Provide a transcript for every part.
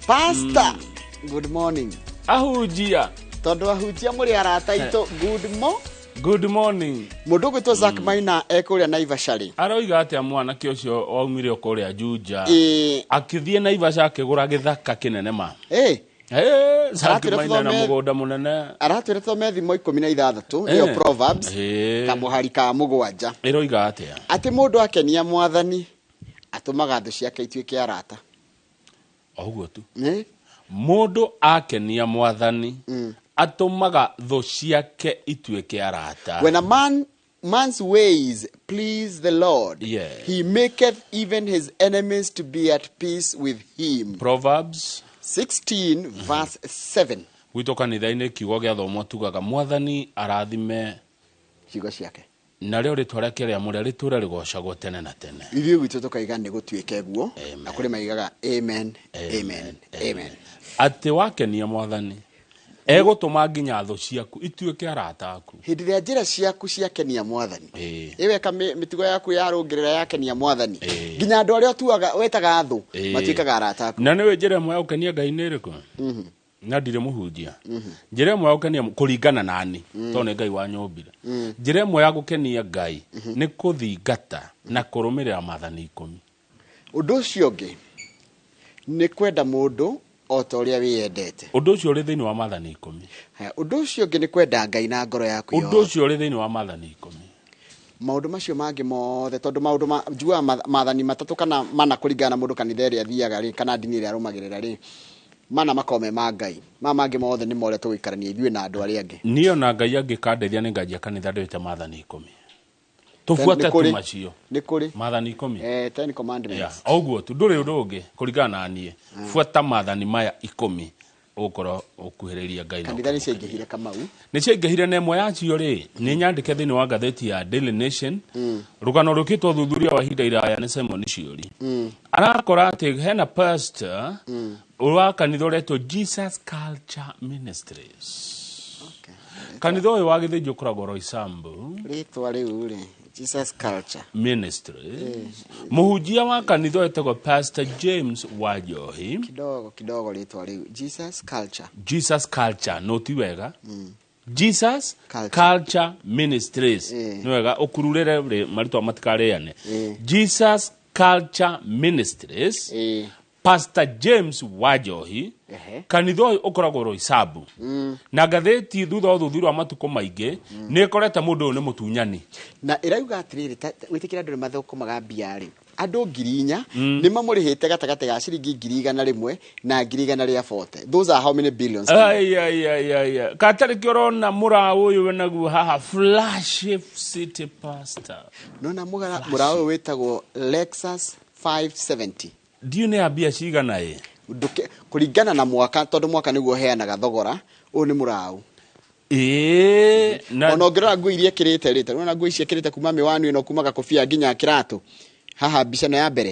Pastor, good morning. Ahunjia. Tondũ ahunjia mũrĩ arata aitũ, good mo Good morning. Mũndũ ũgwĩtwo Zack Maina ekũrĩa Naivasha rĩ. Aroiga atĩa mwanake ũcio waumire o kũrĩa Juja? Ĩĩ. Akĩthiĩ Naivasha akĩgũra gĩthaka kĩnene ma. Ĩ. Eh, Zack Aratwĩra Maina na mũgũnda mũnene. Aratwĩra tũthome Thimo 16, nĩyo Proverbs, kamũhari ka 7. Ĩroiga atĩa? Atĩ mũndũ akenia Mwathani, atũmaga thũ ciake ituĩke arata. O ũguo tu. Ĩ? Mũndũ akenia Mwathani, atũmaga thũ ciake ituĩke arata. When a man's ways please the Lord, he maketh even his enemies to be at peace with him. Proverbs 16 verse 7. Gwitũ kanitha-inĩ kiugo gĩathomwo tugaga Mwathani arathime ciugo ciake, narĩo rĩtwa rĩake rĩamũre rĩtũre rĩgocagwo tene na tene. Ithuĩ gwitũ tũkaiga nĩ gũtuĩke guo, na kũrĩ maigaga amen, amen, amen. Atĩ wakenia Mwathani, egũtũma nginya thũ ciaku ituĩke arata aku. Hĩndĩ ĩrĩa njĩra ciaku ciakenia Mwathani, ĩweka mĩtugo yaku yarũngĩrĩra yakenia Mwathani, nginya andũ arĩa ũtuaga wetaga thũ matuĩkaga arata aku. Na nĩũĩ njĩra ĩmwe ya gũkenia Ngai nĩ ĩrĩkũ? Na ndirĩ mũhunjia. Njĩra ĩmwe ya gũkenia, kũringana nani, tondũ nĩ Ngai wanyũmbire, njĩra ĩmwe ya gũkenia Ngai nĩ kũthingata na kũrũmĩrĩra maathani 10. Ũndũ ũcio ũngĩ nĩ kwenda mũndũ o ta ũrĩa wĩyendete. Ũndũ ũcio ũrĩ thĩinĩ wa maathani 10. Haya, ũndũ ũcio ũngĩ nĩ kwenda Ngai na ngoro yaku Ũndũ yothe. ũcio ũrĩ thĩinĩ wa maathani 10. Maũndũ macio mangĩ mothe, tondũ maũndũ ma, njugaga maathani 3 kana 4 kũringana na mũndũ kanitha ĩrĩa athiaga rĩ, kana ndini ĩrĩa arũmagĩrĩra rĩ, mana makoragwo me ma Ngai. Maya mangĩ mothe nĩ ma ũrĩa tũgũikarania ithuĩ na andũ arĩa angĩ. Niĩ ona Ngai angĩkandeithia nĩ nganjia kanitha ndĩwĩte maathani 10. Tũbuate Nĩ tu kũrĩ. macio. Nĩ kũrĩ. Maathani 10. 10 commandments. Yeah, o ũguo tu, ndũrĩ ũndũ ũngĩ kũringana na niĩ. Buata maathani maya 10 ũgũkorwo ũkuhĩrĩirie Ngai na Kanitha nĩ ũkamũkenia. ciaingĩhire Kamau. Nĩ ciaingĩhire, na ĩmwe yacio rĩ nĩ nyandĩke thĩinĩ wa ngathĩti ya Daily Nation, rũgano rũkĩtwo ũthuthuria wa ihinda iraya nĩ Simon Ciũri. Arakora atĩ hena pastor wa kanitha ũretwo Jesus Culture Ministries. Kanitha ũyũ wa Gĩthĩnji ũkoragwo Roysambu. Rĩtwa rĩu rĩ, Jesus Culture Ministries. Mũhunjia wa kanitha ũyũ etagwo Pastor James Wanjohi. Kidogo kidogo, rĩtwa rĩu Jesus Culture. Jesus Culture, no ti wega. Jesus Culture. Culture Ministries. Nĩ wega ũkururĩre rĩ, marĩtwa matikarĩane. Jesus Culture Ministries. Pastor James Wanjohi. Kanitha ũyũ ũkoragwo Roysambu. Na ngathĩti thutha wa ũthuthuria wa matukũ maingĩ nĩ ĩkorete mũndũ ũyũ nĩ mũtunyani. Na ĩrauga atĩrĩrĩ, wĩtĩkĩra andũ nĩ mathũkũmaga mbia rĩ, andũ 4,000 nĩ mamũrĩhĩte gatagatĩ ga ciringi 100,000 na 140,000. Those are how many billions? Ai, ai, ai, ai, ai. Katarĩ kĩo ũrona mũraũ ũyũ wĩnaguo haha, Flagship City Pastor. Nona mũraũ ũyũ wĩtagwo Lexus 570. Ndiũ nĩ ya mbia cigana ĩ? Ndũke, kũringana na mwaka, tondũ mwaka nĩguo ũheanaga thogora, ũyũ nĩ mũraũ. Ĩĩ, na Ona ũngĩrora nguo iria ekĩrĩte rĩ, tarĩu ona nguo ici ekĩrĩte kuma mĩwani ĩno, kuma gakobia nginya kĩratũ, haha mbica ĩno ya mbere.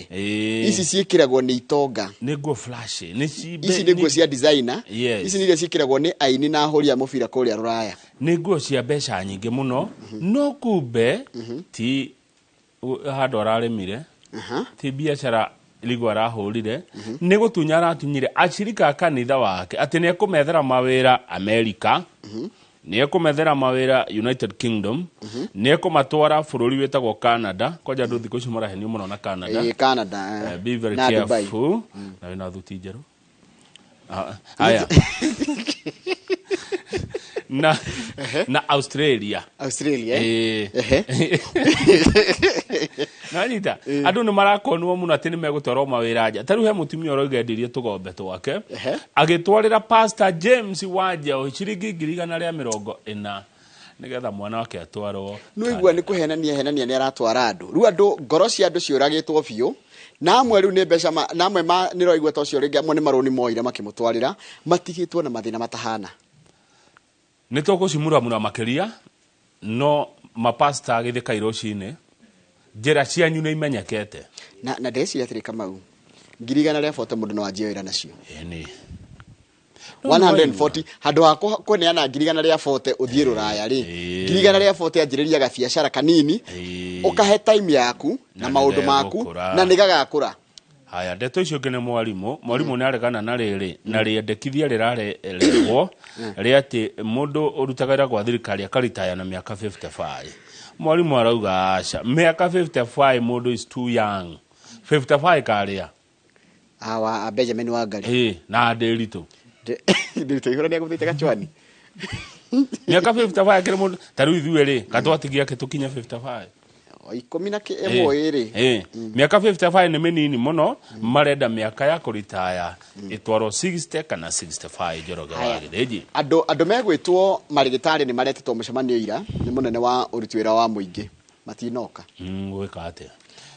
Ici ciĩkĩragwo nĩ itonga. Nĩ nguo flash, nĩ ci Ici nĩ nguo cia designer. Yes. Ici nĩ iria ciĩkĩragwo nĩ aini na ahũri a mũbira kũrĩa Rũraya. Nĩ nguo cia mbeca nyingĩ mũno, no kumbe ti handũ ararĩmire, ti biacara rigo arahũrire, nĩ gũtunya aratunyire acirika a kanitha wake atĩ nĩ ekũmethera mawĩra America, nĩ ekũmethera mawĩra United Kingdom, nĩ ekũmatwara bũrũri wĩtagwo Canada. Kwanja andũ thikũ ici marahenio mũno na Canada. Ĩĩ, Canada, Be very na Dubai. careful. Na wĩna thuti njerũ. Haya. Na Australia. Australia, eh? Nanyita. Andũ nĩ marakonwo mũno atĩ nĩ megũtwarwo mawĩra nja. Ta rĩu he mũtumia ũrauga endirie tũgombe twake. Agĩtwarĩra Pastor James Wanjaũ ciringi 140,000 nĩgetha mwana wake atwarwo. Nĩwaigua nĩ kũhenania henania nĩ aratwara andũ. Rĩu andũ ngoro cia andũ ciũragĩtwo biũ. Na amwe rĩu nĩ mbeca ma, na amwe ma, nĩ ũraigua ta ũcio rĩngĩ amwe nĩ marũni moire makĩmũtwarĩra, matigĩtwo na mathĩna matahana. Nĩ tũgũcimuramura makĩria, no mapasta gĩthĩkai rũcinĩ, njĩra cianyu nĩ imenyekete. Na ndĩreciria atĩrĩ Kamau, 140,000 mũndũ no anjie wĩra nacio. Ĩni. 140, handũ ha kũneana 140,000 ũthiĩ Rũraya rĩ, 140,000 anjĩrĩria gabiacara kanini, ũkahe time yaku na Na maũndũ maku, nĩgegũkũra. na nĩgagakũra. Haya, ndeto icio ingĩ nĩ mwarimũ. Mwarimũ nĩ aregana na rĩrĩ na rĩendekithia rĩrarehwo rĩa atĩ mũndũ ũrutaga wĩra gwa thirikari akaritaya na mĩaka 55. Mwarimũ arauga aca, mĩaka 55 mũndũ is too young. 55 karĩa Awa Benjamin Wangari. Ĩ na ndĩritũ. Ndĩritũ ihũra nĩ agũthĩte gachwani. Mĩaka 55 kĩrĩ mũndũ ta rĩu ithuĩ rĩ gatwatigia kĩ tũkinye 55. O ikũmi na ĩmwe ĩrĩ. Mĩaka 55 nĩ mĩnini mũno, marenda mĩaka ya kũritaya ĩtwarwo 60 kana 65. Njoroge wa Gĩthĩnji. Andũ megwĩtwo marĩgĩtarĩ nĩ maretĩtwo mũcemanio ira nĩ mũnene wa ũruti wĩra wa mũingĩ, matinoka. Gwĩka atĩa? Nĩ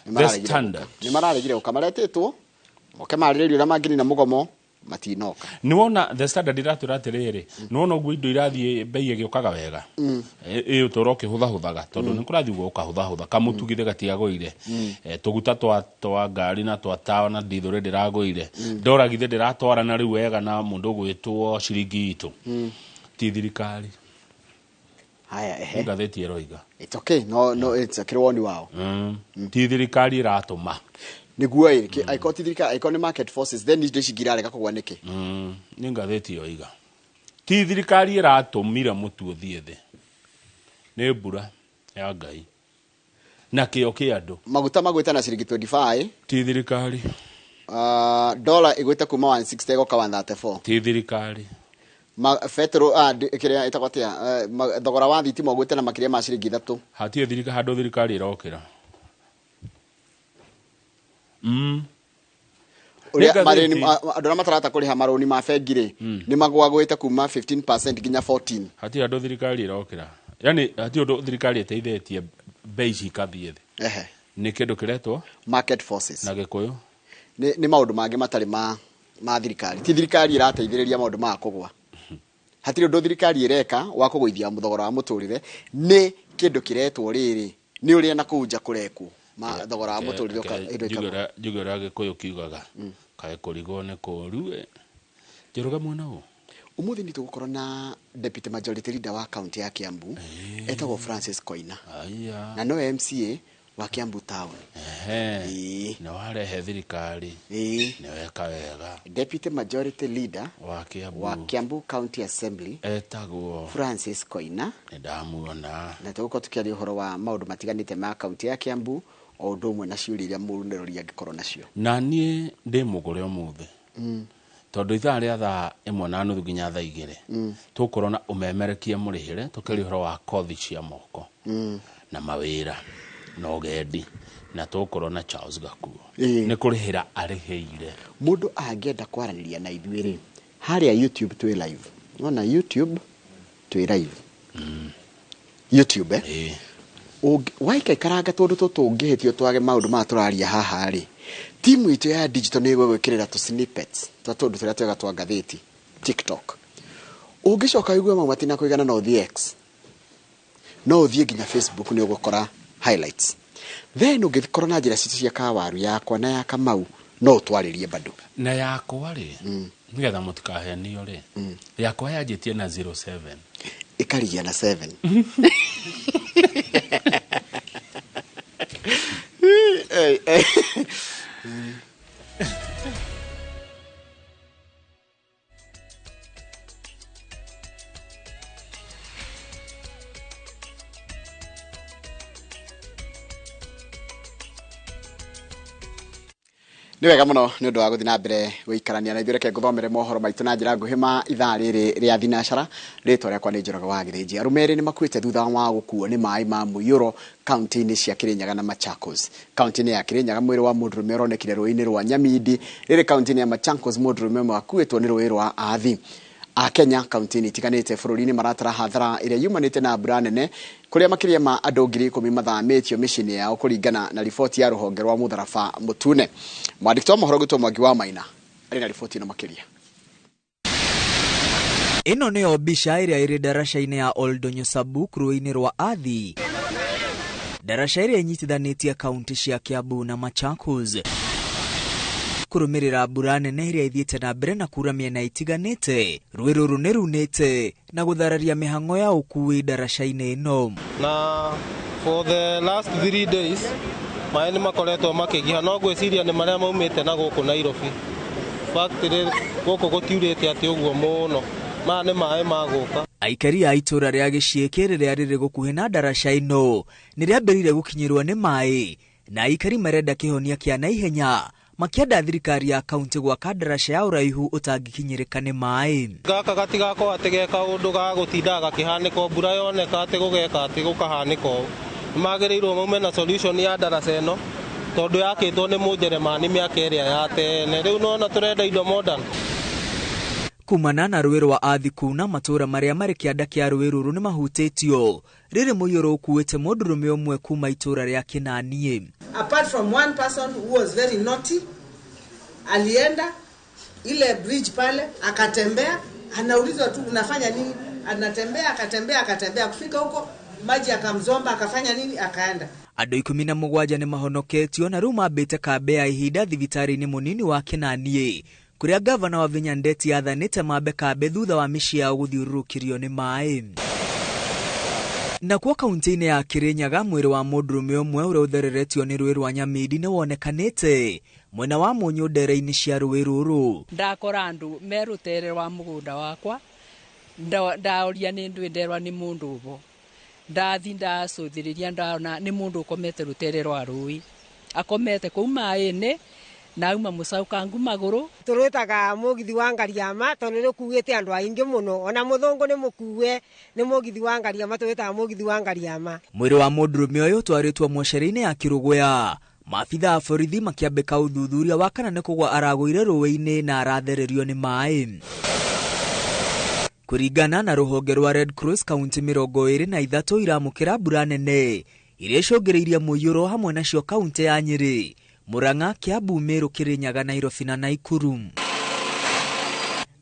The mararegire Standard. gũka. Nĩ mararegire gũka, maretĩtwo moke marĩrĩrio ũrĩa mangĩnina mũgomo, matinoka. Nĩwona The Standard iratwĩra atĩrĩrĩ, nĩwona ũguo indo irathiĩ bei ĩgĩũkaga wega, ĩ ũtũũro ũkĩhũthahũthaga tondũ nĩ kũrathiĩ ũguo ũkahũthahũtha kamũtu githĩ gatiagũire, tũguta twa ngari na twa tawa na ndithũrĩ ndĩragũire, ndora githĩ ndĩratwarana rĩu wega na mũndũ ũgwĩtwo ciringi itũ ti thirikari. Haya, ehe. Ngathĩti ĩroiga. It's okay, no no, it's akĩrĩ woni wao. Ti thirikari ĩratũma. Nĩguo ĩ angĩkorwo ti thirikari, angĩkorwo nĩ market forces, then indo ici ingĩrarega kũgwa nĩkĩ? Nĩ ngathĩti yoiga ti thirikari ĩratũmire mũtu ũthiĩ thĩ, nĩ mbura ya Ngai na kĩo kĩa andũ. Maguta magwĩte na ciringi 25. Ti thirikari. Dola ĩgwĩte kuma 160 ĩgoka 134. Ti thirikari. Betũrũ kĩrĩa ĩtagwo atĩa, thogora wa thitima ũgwĩte na makĩria ma ciringi 3. Hatirĩ thirikari handũ thirikari ĩrokĩra. Ũrĩa Nĩ marĩni ngathĩti. andũ arĩa matarahota kũrĩha marũni ma bengi rĩ, nĩ magwagwĩte kuma 15% nginya 14. Hatirĩ andũ thirikari ĩrokĩra, yani hatirĩ ũndũ thirikari ĩteithĩtie bei ici ikathiĩ thĩ. Nĩ kĩndũ kĩretwo market forces na Gĩkũyũ. Nĩ maũndũ mangĩ matarĩ ma thirikari. Ti thirikari ĩrateithĩrĩria maũndũ maya kũgwa. Hatirĩ ũndũ thirikari ĩreka wa kũgũithia thogora wa mũtũrĩre, nĩ kĩndũ kĩretwo rĩrĩ nĩ ũrĩa na kũu nja kũrekwo ma thogora wa mũtũrĩre indo ikagũa. Njuge ũrĩa Gĩkũyũ kiugaga kaĩ kũrigwo nĩ kũũru ĩ. Njoroge mwena ũũ. Ũmũthĩ nĩ tũgũkorwo na deputy majority leader wa kaunti ya Kiambu etagwo Francis Koina. Aya. Na nowe MCA wa Kiambu town. Ehe. Nĩ warehe thirikari. Nĩ weka wega. Deputy majority leader wa Kiambu, wa Kiambu County Assembly etagwo Francis Koina. Nĩ ndamuona. Na tũgũkorwo tũkĩaria ũhoro wa maũndũ matiganĩte ma kaunti ya Kiambu o ũndũ ũmwe na ciũria iria mũrũnĩrũri angĩkorwo nacio. Na niĩ ndĩ mũgũre ũmũthĩ. Tondũ ithaa rĩa thaa 1:30 nginya thaa 2 tũgũkorwo na ũmemerekia mũrĩhĩre tũkĩaria ũhoro wa kothi cia moko na mawĩra na ũgendi, na tũgũkorwo na Charles Gakuo. Nĩ kũrĩhĩra arĩhĩire. Mũndũ angĩenda kwaranĩria na ithuĩ rĩ, harĩa YouTube twĩ live. Wona YouTube twĩ live. YouTube, Waikaikaranga tũndũ tũtũ ũngĩhĩtio twage maũndũ maya tũraria haha rĩ, timu itũ ya digital nĩ ĩgũgwĩkĩrĩra tũ snippets twa tũndũ tũrĩa twega twa ngathĩti TikTok. Ũngĩcoka ũigue mau matinakũigana, no ũthiĩ X, no ũthiĩ nginya Facebook, nĩ ũgũkora highlights. Then ũngĩkorwo na njĩra citũ cia kawaru yakwa na ya Kamau, no ũtwarĩrie bado. Na yakwa rĩ, nĩgetha mũtikahenio rĩ, yakwa yanjĩtie na 07. Ĩkarigia na 7. Nĩ wega mũno nĩ ũndũ wa gũthiĩ na mbere gũikarania na ithuĩ. Reke ngũthomere mohoro maitũ na njĩra nguhĩ ma ithaa rĩrĩ rĩa thinacara. Rĩtwa rĩakwa nĩ Njoroge wa Gĩthĩnji. Arũme erĩ nĩ makuĩte thutha wa gũkuo nĩ maĩ ma mũiyũro kaunti-inĩ cia Kirinyaga na Machakos. Kaunti-inĩ ya Kirinyaga mwĩrĩ wa mũndũrũme ũronekire rũĩ-inĩ rwa Nyamindi. Rĩrĩ kaunti-inĩ ya Machakos mũndũrũme ũmwe akuĩtwo nĩ rũĩ rwa Athi. A Kenya kaunti-inĩ itiganĩte bũrũri-inĩ maratara hathara ĩrĩa yumanĩte na mbura nene kũrĩa makĩria ma andũ 10,000 mathamĩtio mĩciĩ-inĩ yao kũringana na riboti ya rũhonge rwa mũtharaba mũtune. Mwandĩki wa mohoro gwitũ Mwangi wa Maina arĩ na riboti ĩno makĩria. Ĩno nĩyo mbica ĩrĩa ĩrĩ ndaraca-inĩ ya Oldonyo Sabuk rũĩ-inĩ rwa Athi. Ndaraca ĩrĩa ĩnyitithanĩtie kaunti cia Kiambu na Machakos. Kũrũmĩrĩra mbura nene ĩrĩa ĩthiĩte na mbere na kura mĩena ĩtiganĩte, rũĩ rũrũ nĩ runĩte na gũthararia mĩhang'o ya ũkuui ndaraca-inĩ ĩno. Na for the last 3 days Maĩ nĩ makoretwo makĩgiha no ngwĩciria nĩ marĩa maumĩte na gũkũ Nairobi. Factory gũkũ gũtiurĩte atĩ ũguo mũno. Maya nĩ maĩ ma gũka. Aikari a itũra rĩa Gĩciĩkĩ rĩrĩa rĩrĩ gũkuhĩ na ndaraca ĩno nĩ rĩambĩrĩirie gũkinyĩrwo nĩ maĩ na aikari marenda kĩhonia kĩa naihenya makĩenda thirikari ya kaunti gwaka ndaraca ya ũraihu ũtangĩkinyĩrĩka nĩ maĩ. Gaka gatigakorwo atĩ ge kaũndũ ga gũtindaga gakĩhanĩka mbura yoneka atĩ gũgeka atĩ gũkahanĩka ũũ. Nĩmagĩrĩirwo maume na solution ya ndaraca ĩno tondũ yakĩtwo nĩ Mũnjeremani mĩaka ĩrĩa ya tene. Rĩu nĩwona tũrenda indo modern. Kumana na rũĩ rwa Athi kuna matũra marĩa marĩ kĩanda kĩa rũĩ rũrũ nĩ mahutĩtio rĩrĩ mũiyũro ũkuĩte mũndũrũme ũmwe kuma itũra rĩa Kĩnaniĩ. Apart from one person who was very naughty, alienda ile bridge pale akatembea, anaulizwa tu unafanya nini, anatembea akatembea akatembea, kufika huko maji akamzomba, akafanya nini, akaenda. Andũ 17 nĩ mahonoketio na rĩu mambĩte kambe ya ihinda thibitarĩ-inĩ mũnini wa Kĩnaniĩ kũrĩa gavana wa Vinya Ndeti athanĩte mambe kambe thutha wa mĩciĩ yao gũthiũrũrũkĩrio nĩ maĩ. Nakuo kaunti-inĩ ya Kirinyaga mwĩrĩ wa mũndũrũme ũmwe ũrĩa ũthereretio nĩ rũĩ rwa Nyamindi nĩ wonekanĩte mwena wa Mũnyũ ndere-inĩ cia rũĩ rũrũ. Ndakora andũ me rũtere rwa mũgũnda wakwa, ndaoria nĩ ndwĩ nderwa nĩ mũndũ ũbo, ndathi ndacũthĩrĩria ndona nĩ mũndũ ũkomete rũtere rwa rũĩ, akomete kũu maĩ-inĩ na auma mũcaukangu magũrũ. Tũrwĩtaga mũgithi wa Ngariama tondũ nĩ ũkuĩte andũ aingĩ mũno, ona mũthũngũ nĩ mũkue nĩ mũgithi wa Ngariama, tũwĩtaga mũgithi wa Ngariama. Mwĩrĩ wa mũndũrũme ũyũ ũtwarĩtwo mocarĩ-inĩ ya Kĩrũgũya. Maabitha a borithi makĩambĩka ũthuthuria wa kana nĩ kũgwa aragũire rũĩ-inĩ na arathererio nĩ maĩ. Kũringana na rũhonge rwa Red Cross, kaunti 23 iramũkĩra mbura nene iria icũngĩrĩirie mũiyũro hamwe nacio kaunti ya Nyĩrĩ, Murang'a, Kiambu, Meru, Kirinyaga, Nairobi na Nakuru.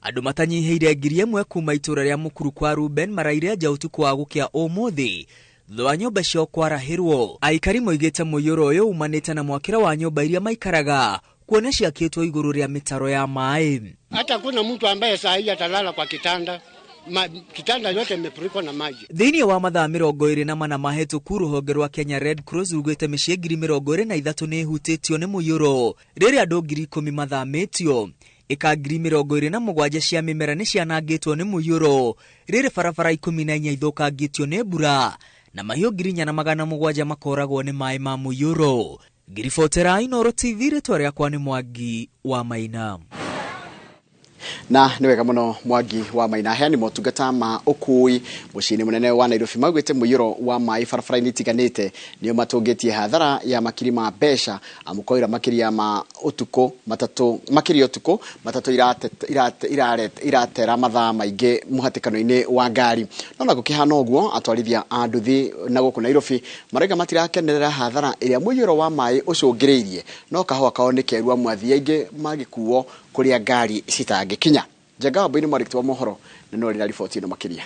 Andũ matanyihĩire 1000 kuma itũra rĩa Mukuru kwa Ruben maraire nja ũtukũ wa gũkĩa ũmũthĩ thutha wa nyũmba ciao kwarahĩrwo. Aikari moigĩte mũiyũro ũyũ umanĩte na mwakĩre wa nyũmba iria maikaraga kuona ciakĩtwo igũrũ rĩa mĩtaro ya maĩ. Hata kuna mtu ambaye saa hii atalala kwa kitanda, kitanda yote imefurikwa na maji. Thĩinĩ wa mathaa 24 mahĩtũku rũhonge rwa Kenya Red Cross rugĩte mĩciĩ 23,000 nĩ ĩhutĩtio nĩ mũiyũro rĩrĩa andũ 10,000 mathamĩtio. Ĩka 27,000 cia mĩmera nĩ cianangĩtwo nĩ mũiyũro rĩrĩ barabara 14 ithũkangĩtio nĩ mbura na mahiũ 4,700 makoragwo nĩ maĩ ma mũiyũro. Ngiribotera Inooro TV, rĩtwa rĩakwa nĩ Mwangi wa Maina. Na nĩ wega mũno Mwangi wa Maina. Aheani motungata ma ũkui mũciĩ-inĩ mũnene wa Nairobi maugĩte mũiyũro wa maĩ barabara-inĩ itiganĩte nĩo matũngĩtie hathara ya makiri ma mbeca amu kwaura makĩria ma ũtukũ matatũ makĩria ũtukũ matatũ iratera mathaa maingĩ mũhatĩkano-inĩ wa ngari. No na gũkĩhana ũguo atwarithia a nduthi na gũkũ Nairobi marauga matirakenerera hathara ĩrĩa mũiyũro wa maĩ ũcũngĩrĩirie, no kahũa kao nĩ keru amu athii aingĩ magĩkuo kũrĩa ngari citangĩkinya. Njenga Wambui nĩ mwandĩki wa mohoro na no rĩra riboti ĩno makĩria.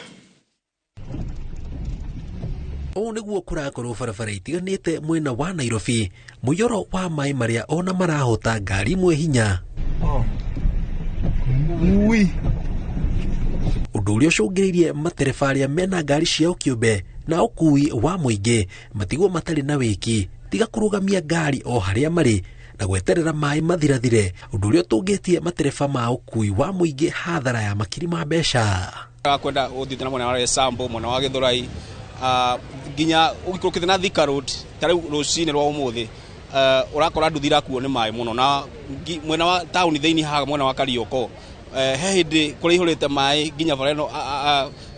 Ũũ nĩguo kũrakorwo barabara itiganĩte mwena wa Nairobi, mũiyũro wa maĩ marĩa ona marahota ngari imwe hinya. Ũndũ ũrĩa ũcũngĩrĩirie matereba arĩa mena ngari ciao kĩũmbe na ũkui wa mũingĩ matigwo matarĩ na wĩki tiga kũrũgamia ngari o harĩa marĩ na gweterera maĩ mathirathire, ũndũ ũrĩa ũtũngĩtie matereba ma ũkui wa mũingĩ hathara ya makiri ma mbeca. Kwenda ũthiĩte na mwena wa Roysambu, mwena wa Gĩthũrai, nginya ũgĩikũrũkĩte na Thika Road ta rĩu rũcinĩ rwa ũmũthĩ, ũrakora nduthi irakuo nĩ maĩ mũno, na mwena wa taũni thĩinĩ haha mwena wa Karioko, he hĩndĩ kũrĩa ihũrĩte maĩ nginya bara ĩno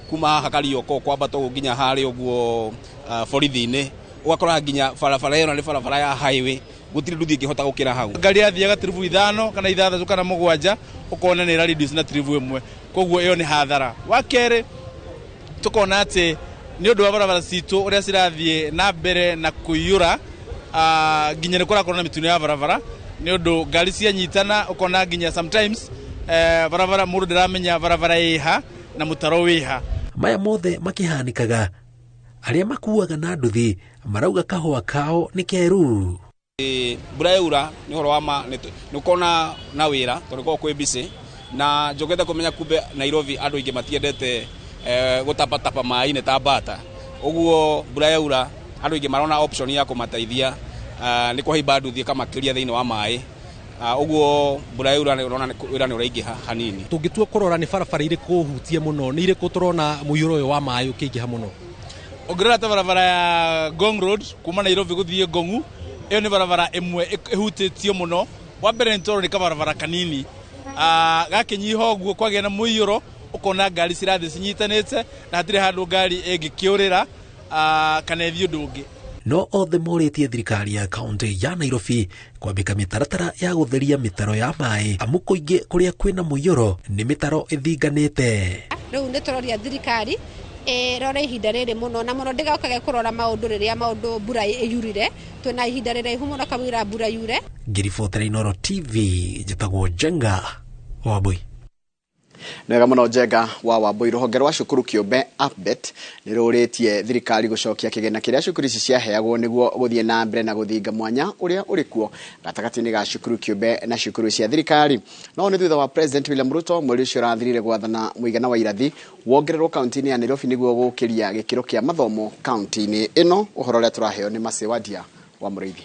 kuma haha Karioko kwambata ũguo nginya harĩa ũguo borithi-inĩ, ũgakora nginya barabara ĩyo nĩ barabara ya highway, gũtirĩ nduthi ĩngĩhota gũkĩra hau. Ngari yathiaga tiribu 5 kana 6 kana 7 ũkona nĩ ĩra reduce na tiribu 1, koguo ĩyo nĩ hathara. Wa kerĩ tũkona atĩ nĩ ũndũ wa barabara citũ ũrĩa cirathiĩ na mbere na kũiyũra, nginya nĩ kũrakorwo na mĩtino ya barabara nĩ ũndũ ngari cianyitana ũkona nginya sometimes barabara mũndũ ndaramenya barabara ĩha na mũtaro wĩha. Maya mothe makĩhanĩkaga arĩa makuaga na nduthi marauga kahũa kao nĩ keru. Mbura yaura nĩ ũhoro wa ma nĩ ũkona na wĩra tondũ gũkoragwo kwĩ busy, na njokete kũmenya kumbe Nairobi andũ aingĩ matiendete gũtapatapa maĩ-inĩ ta mbata, ũguo mbura yaura andũ aingĩ marona option ya kũmateithia Nĩ kwahaimba nduthi ĩkamakĩria thĩinĩ wa maĩ. Ũguo mbura yaura ũrona wĩra nĩ ũraingĩha hanini. Tũngĩtua kũrora nĩ barabara irĩkũ hutie mũno, nĩ irĩkũ tũrona mũiyũro ũyũ wa maĩ ũkĩingĩha mũno? Ũngĩrora ta barabara ya Ngong Road kuma Nairobi gũthiĩ Ngong'u, ĩyo nĩ barabara ĩmwe ĩhutĩtio mũno. Wa mbere nĩ tondũ nĩ kabarabara kanini, gakĩnyiha ũguo kwagĩa na mũiyũro ũkona ngari cirathiĩ cinyitanĩte na hatirĩ handũ ngari ĩngĩkĩũrĩra kana ĩthiĩ ũndũ ũngĩ. No othe morĩtie thirikari ya kaunti ya Nairobi kwambĩka mĩtaratara ya gũtheria mĩtaro ya maĩ, amu kũingĩ kũrĩa kwĩna mũiyũro nĩ mĩtaro ĩthinganĩte. Rĩu nĩ tũroria thirikari ĩrore ihinda rĩrĩ mũno na mũno ndĩgokage kũrora maũndũ rĩrĩa maũndũ mbura ĩyurire, twĩna ihinda rĩraihu mũno kamũira mbura yure. Ngĩribotera Inooro TV, njĩtagwo Njenga Wambui. Nĩwega mũno Njenga wa Wambui. Rũhonge rwa cukuru kĩũmbe APBET nĩ rũrĩtie thirikari gũcokia kĩgĩna kĩrĩa cukuru ici ciaheagwo nĩguo gũthiĩ na mbere na gũthinga mwanya ũrĩa ũrĩ kuo gatagatĩ-inĩ ga cukuru kĩũmbe na cukuru cia thirikari. No nĩ thutha wa President William Ruto mweri ũcio ũrathirire gwathana mũigana wa irathi wongererwo kaunti-inĩ ya Nairobi nĩguo gũkĩria gĩkĩro kĩa mathomo kaunti-inĩ ĩno. Ũhoro ũrĩa tũraheo nĩ Mercy Wadia wa Mũrĩithi.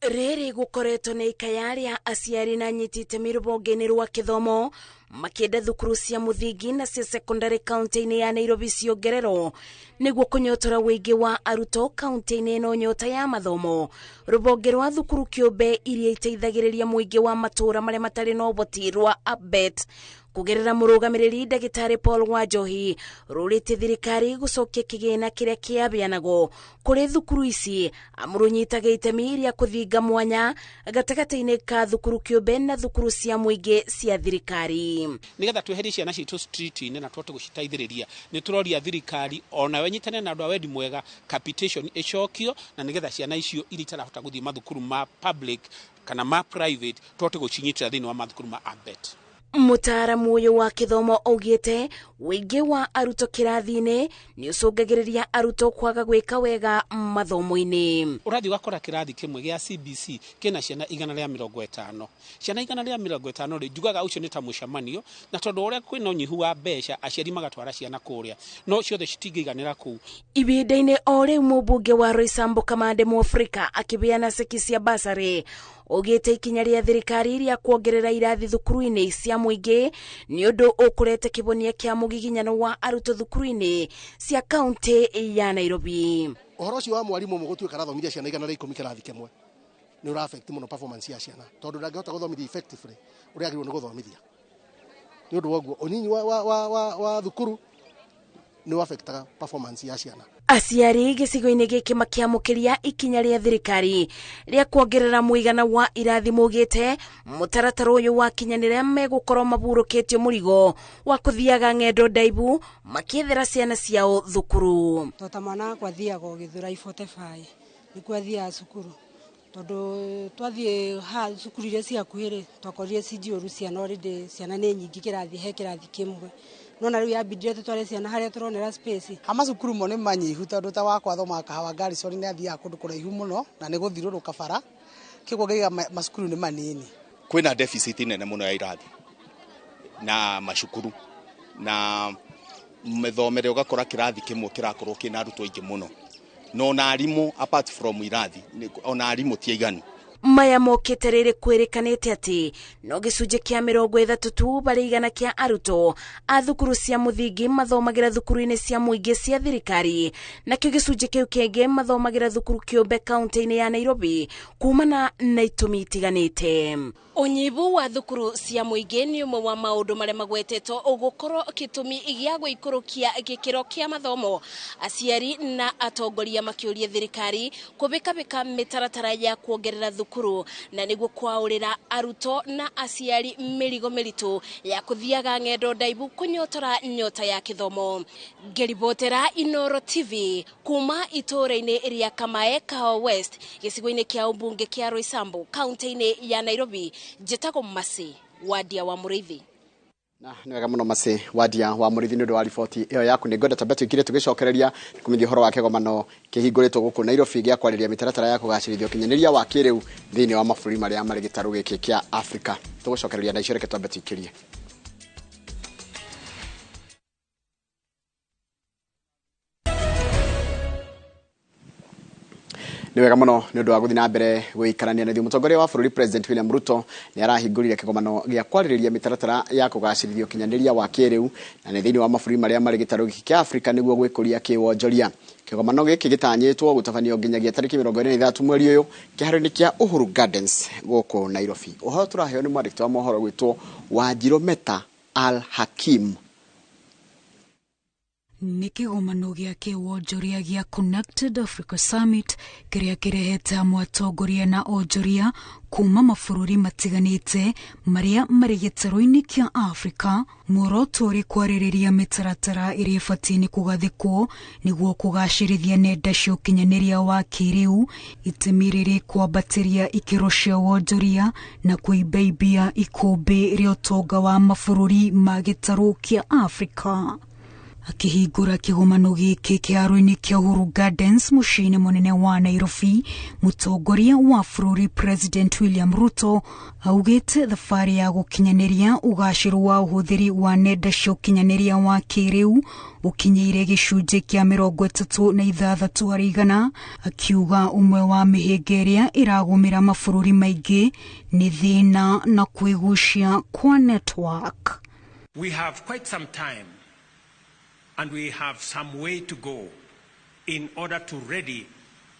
Rĩrĩ gũkoretwo nĩ ikaya rĩa aciari na anyiti itemi rũhonge-inĩ rwa kĩthomo makĩenda thukuru cia mũthingi na cia sekondari kaunti-inĩ ya Nairobi ciongererwo nĩguo kũnyotora ũingĩ wa arutwo kaunti-inĩ ĩno nyota ya mathomo. Rũhonge rwa thukuru kĩũmbe iria iteithagĩrĩria mũingĩ wa matũũra marĩa matarĩ na ũhoti rwa APBET kũgerera mũrũgamĩrĩri ndagĩtarĩ Paul Wanjohi rũrĩtie thirikari gũcokia kĩgĩna kĩrĩa kĩaheanagwo kũrĩ thukuru ici, amu rũnyitaga itemi rĩa kũthinga mwanya gatagatĩ-inĩ ka thukuru kĩũmbe na thukuru cia mũingĩ cia thirikari. Nĩgetha tweherie ciana citũ street-inĩ na tũhote gũciteithĩrĩria, nĩ tũroria thirikari onawe nyitane na andũ a wendi mwega capitation ĩcokio, na nĩgetha ciana icio iria itarahota gũthiĩ mathukuru ma public kana ma private tũhote gũcinyitĩra thĩinĩ wa mathukuru ma APBET. Mũtaaramu ũyũ wa kĩthomo augĩte ũingĩ wa arutwo kĩrathi-inĩ nĩ ũcũngagĩrĩria arutwo kwaga gwĩka wega mathomo-inĩ. Ũrathiĩ ũgakora kĩrathi kĩmwe gĩa CBC kĩna ciana 150. Ciana 150 rĩ, njugaga ũcio nĩ ta mũcemanio, na tondũ ũrĩa kwĩna ũnyihu wa mbeca aciari magatwara ciana kũrĩa, no ciothe citingĩiganĩra kũu. Ihinda-inĩ o rĩu mũmbunge wa Roysambu Kamande Mũafrika akĩheana ceki cia basarĩ augĩte ikinya rĩa thirikari rĩa kuongerera irathi thukuru-inĩ cia mũingĩ nĩ ũndũ ũkũrete kĩhonia kĩa mũgiginyano wa arutwo thukuru-inĩ cia kaunti ya Nairobi. Ũhoro ũcio wa mwarimũ ũmwe gũtuĩka arathomithia ciana 110 kĩrathi kĩmwe nĩ ũra affect mũno performance ya ciana, tondũ ndangĩhota gũthomithia effectively ũrĩa agĩrĩirwo nĩ gũthomithia. Nĩ ũndũ wa ũguo ũnyinyi wa thukuru nĩ affectaga performance ya ciana. Aciari gĩcigo-inĩ gĩkĩ makĩamũkĩria ikinya rĩa thirikari rĩa kuongerera mũigana wa irathi maugĩte mũtaratara ũyũ wakinyanĩra megũkorwo maburũkĩtio mũrigo wa kũthiaga ng'endo ndaibu makĩethera ciana ciao thukuru. Tota mwana wakwa athiaga o Gĩthũrai 45 nĩkuo athiaga cukuru, tondũ twathiĩ ha cukuru iria ci hakuhĩ rĩ twakorire ci njihũru ciana already, ciana nĩ nyingĩ kĩrathi he kĩrathi kĩmwe. Nona rĩu yambindire tũtware ciana harĩa tũronera space. Macukuru mo nĩ manyihu tondũ ta wakwa athomaga Kahawa Garrison nĩ athiaga kũndũ kũraihu mũno na nĩ gũthiũrũrũka bara, kĩguo ngaiga macukuru nĩ manini. Kwĩna deficit nene mũno ya irathi na macukuru na mĩthomere, ũgakora kĩrathi kĩmwe kĩrakorwo kĩna arutwo aingĩ mũno, no ona arimũ apart from irathi ona arimũ ti aiganu. Maya mokĩte rĩrĩ kwĩrĩkanĩte atĩ no gĩcunjĩ kĩa 30 tu harĩ igana kĩa arutwo a thukuru cia mũthingi mathomagĩra thukuru-inĩ cia mũingĩ cia thirikari, nakĩo gĩcunjĩ kĩu kĩngĩ mathomagĩra thukuru kĩũmbe kaunti-inĩ ya Nairobi kumana na itũmi itiganĩte. Ũnyihu wa thukuru cia mũingĩ nĩ ũmwe wa maũndũ marĩa magwetetwo ũgũkorwo gĩtũmi gĩa gũikũrũkia gĩkĩro kĩa mathomo, aciari na atongoria makĩũria thirikari kũbĩkabĩka mĩtaratara ya kuongerera thukuru na nĩguo kwaũrĩra arutwo na aciari mĩrigo mĩritũ ya kũthiaga ng'endo ndaibu kũnyotora nyota ya kĩthomo. Ngĩribotera Inooro TV kuma itũũra-inĩ rĩa Kamae, Kahawa West, gĩcigo-inĩ kĩa ũmbunge kĩa Roysambu, kaunti-inĩ ya Nairobi, njĩtagwo Mercy Wadia wa Mũrĩithi. Na nĩ wega mũno Mercy Wadia wa Mũrĩithi nĩ ũndũ wa riboti ĩyo yaku. Nĩ ngwenda twambe tũingĩre tũgĩcokereria kũmithia ũhoro wa kĩgomano kĩhingũrĩtwo gũkũ Nairobi gĩa kwarĩrĩria mĩtaratara ya kũgacĩrithia ũkinyanĩria wa kĩrĩu thĩinĩ wa mabũrũri marĩa marĩ gĩtarũ gĩkĩ kĩa Afrika. Tũgũcokereria na icio, reke twambe tũikĩrie. Nĩ wega mũno nĩ ũndũ wa gũthiĩ na mbere gũikarania na ithuĩ. Mũtongoria wa bũrũri President William Ruto nĩ arahingũrire kĩgomano gĩa kwarĩrĩria mĩtaratara ya kũgacĩrithia ũkinyanĩria wa kĩrĩu na nĩ thĩinĩ wa mabũrũri marĩa marĩ gĩtarũ gĩkĩ kĩa Afrika nĩguo gwĩkũria kĩwonjoria. Kĩgomano gĩkĩ gĩtanyĩtwo gũtabanio nginyagia tarĩki 23 mweri ũyũ kĩharo-inĩ kĩa Uhuru Gardens gũkũ Nairobi. Ũhoro tũraheo nĩ mwandĩki wa mohoro gwĩtwo Wanjirũ Meta Al Hakim. Nĩ kĩgomano gĩa kĩwonjoria gĩa Connected Africa Summit kĩrĩa kĩrehete hamwe atongoria na onjoria kuma mabũrũri matiganĩte marĩa marĩ gĩtarũ-inĩ kĩa Afrika. Muoroto ũrĩ kwarĩrĩria mĩtaratara ĩrĩa ĩbatiĩ nĩ kũgathĩkwo nĩguo kũgacĩrithia nenda cia ũkinyanĩria wa kĩrĩu, itemi rĩrĩ kwambatĩria ikĩro cia wonjoria na kũimbaimbia ikũmbĩ rĩa ũtonga wa mabũrũri ma gĩtarũ kĩa Afrika. Akĩhingũra kĩgomano gĩkĩ kĩharo-inĩ kĩa Uhuru Gardens mũciĩ-inĩ mũnene wa Nairobi, mũtongoria wa bũrũri President William Ruto augĩte thabarĩ ya gũkinyanĩria ũgacĩru wa ũhũthĩri wa nenda cia ũkinyanĩria wa kĩrĩu ũkinyĩire gĩcunjĩ kĩa 36 harĩ igana, akiuga ũmwe wa mĩhĩnga ĩrĩa ĩragũmĩra mabũrũri maingĩ nĩ thĩna na kwĩgucia kwa network. We have quite some time and we have some way to go in order to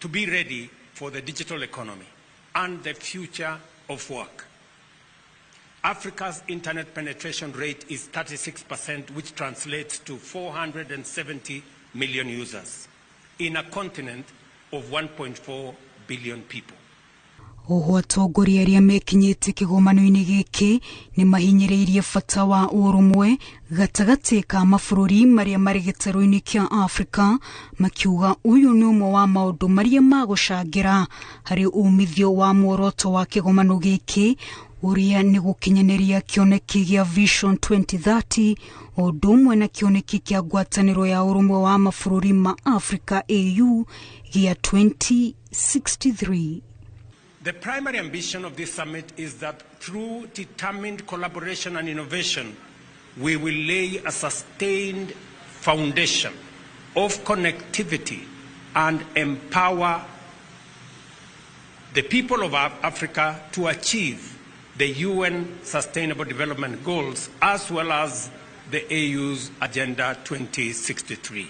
be ready for the digital economy and the future of work. Africa's internet penetration rate is 36%, which translates to 470 million users in a continent of 1.4 billion people. Oho atongoria arĩa mekinyĩte kĩgomano-inĩ gĩkĩ nĩ mahinyĩrĩirie bata wa ũrũmwe gatagatĩ ka mabũrũri marĩa marĩ gĩtarũ-inĩ kĩa Afrika, makiuga ũyũ nĩ ũmwe wa maũndũ marĩa magũcangĩra harĩ umithio wa muoroto wa kĩgomano gĩkĩ ũrĩa nĩ gũkinyanĩria kĩoneki gĩa Vision 2030 o ũndũ ũmwe na kĩoneki kĩa ngwatanĩro ya ũrũmwe wa mabũrũri ma Afrika AU gĩa 2063. The primary ambition of this summit is that through determined collaboration and innovation, we will lay a sustained foundation of connectivity and empower the people of Africa to achieve the UN Sustainable Development Goals as well as the AU's Agenda 2063.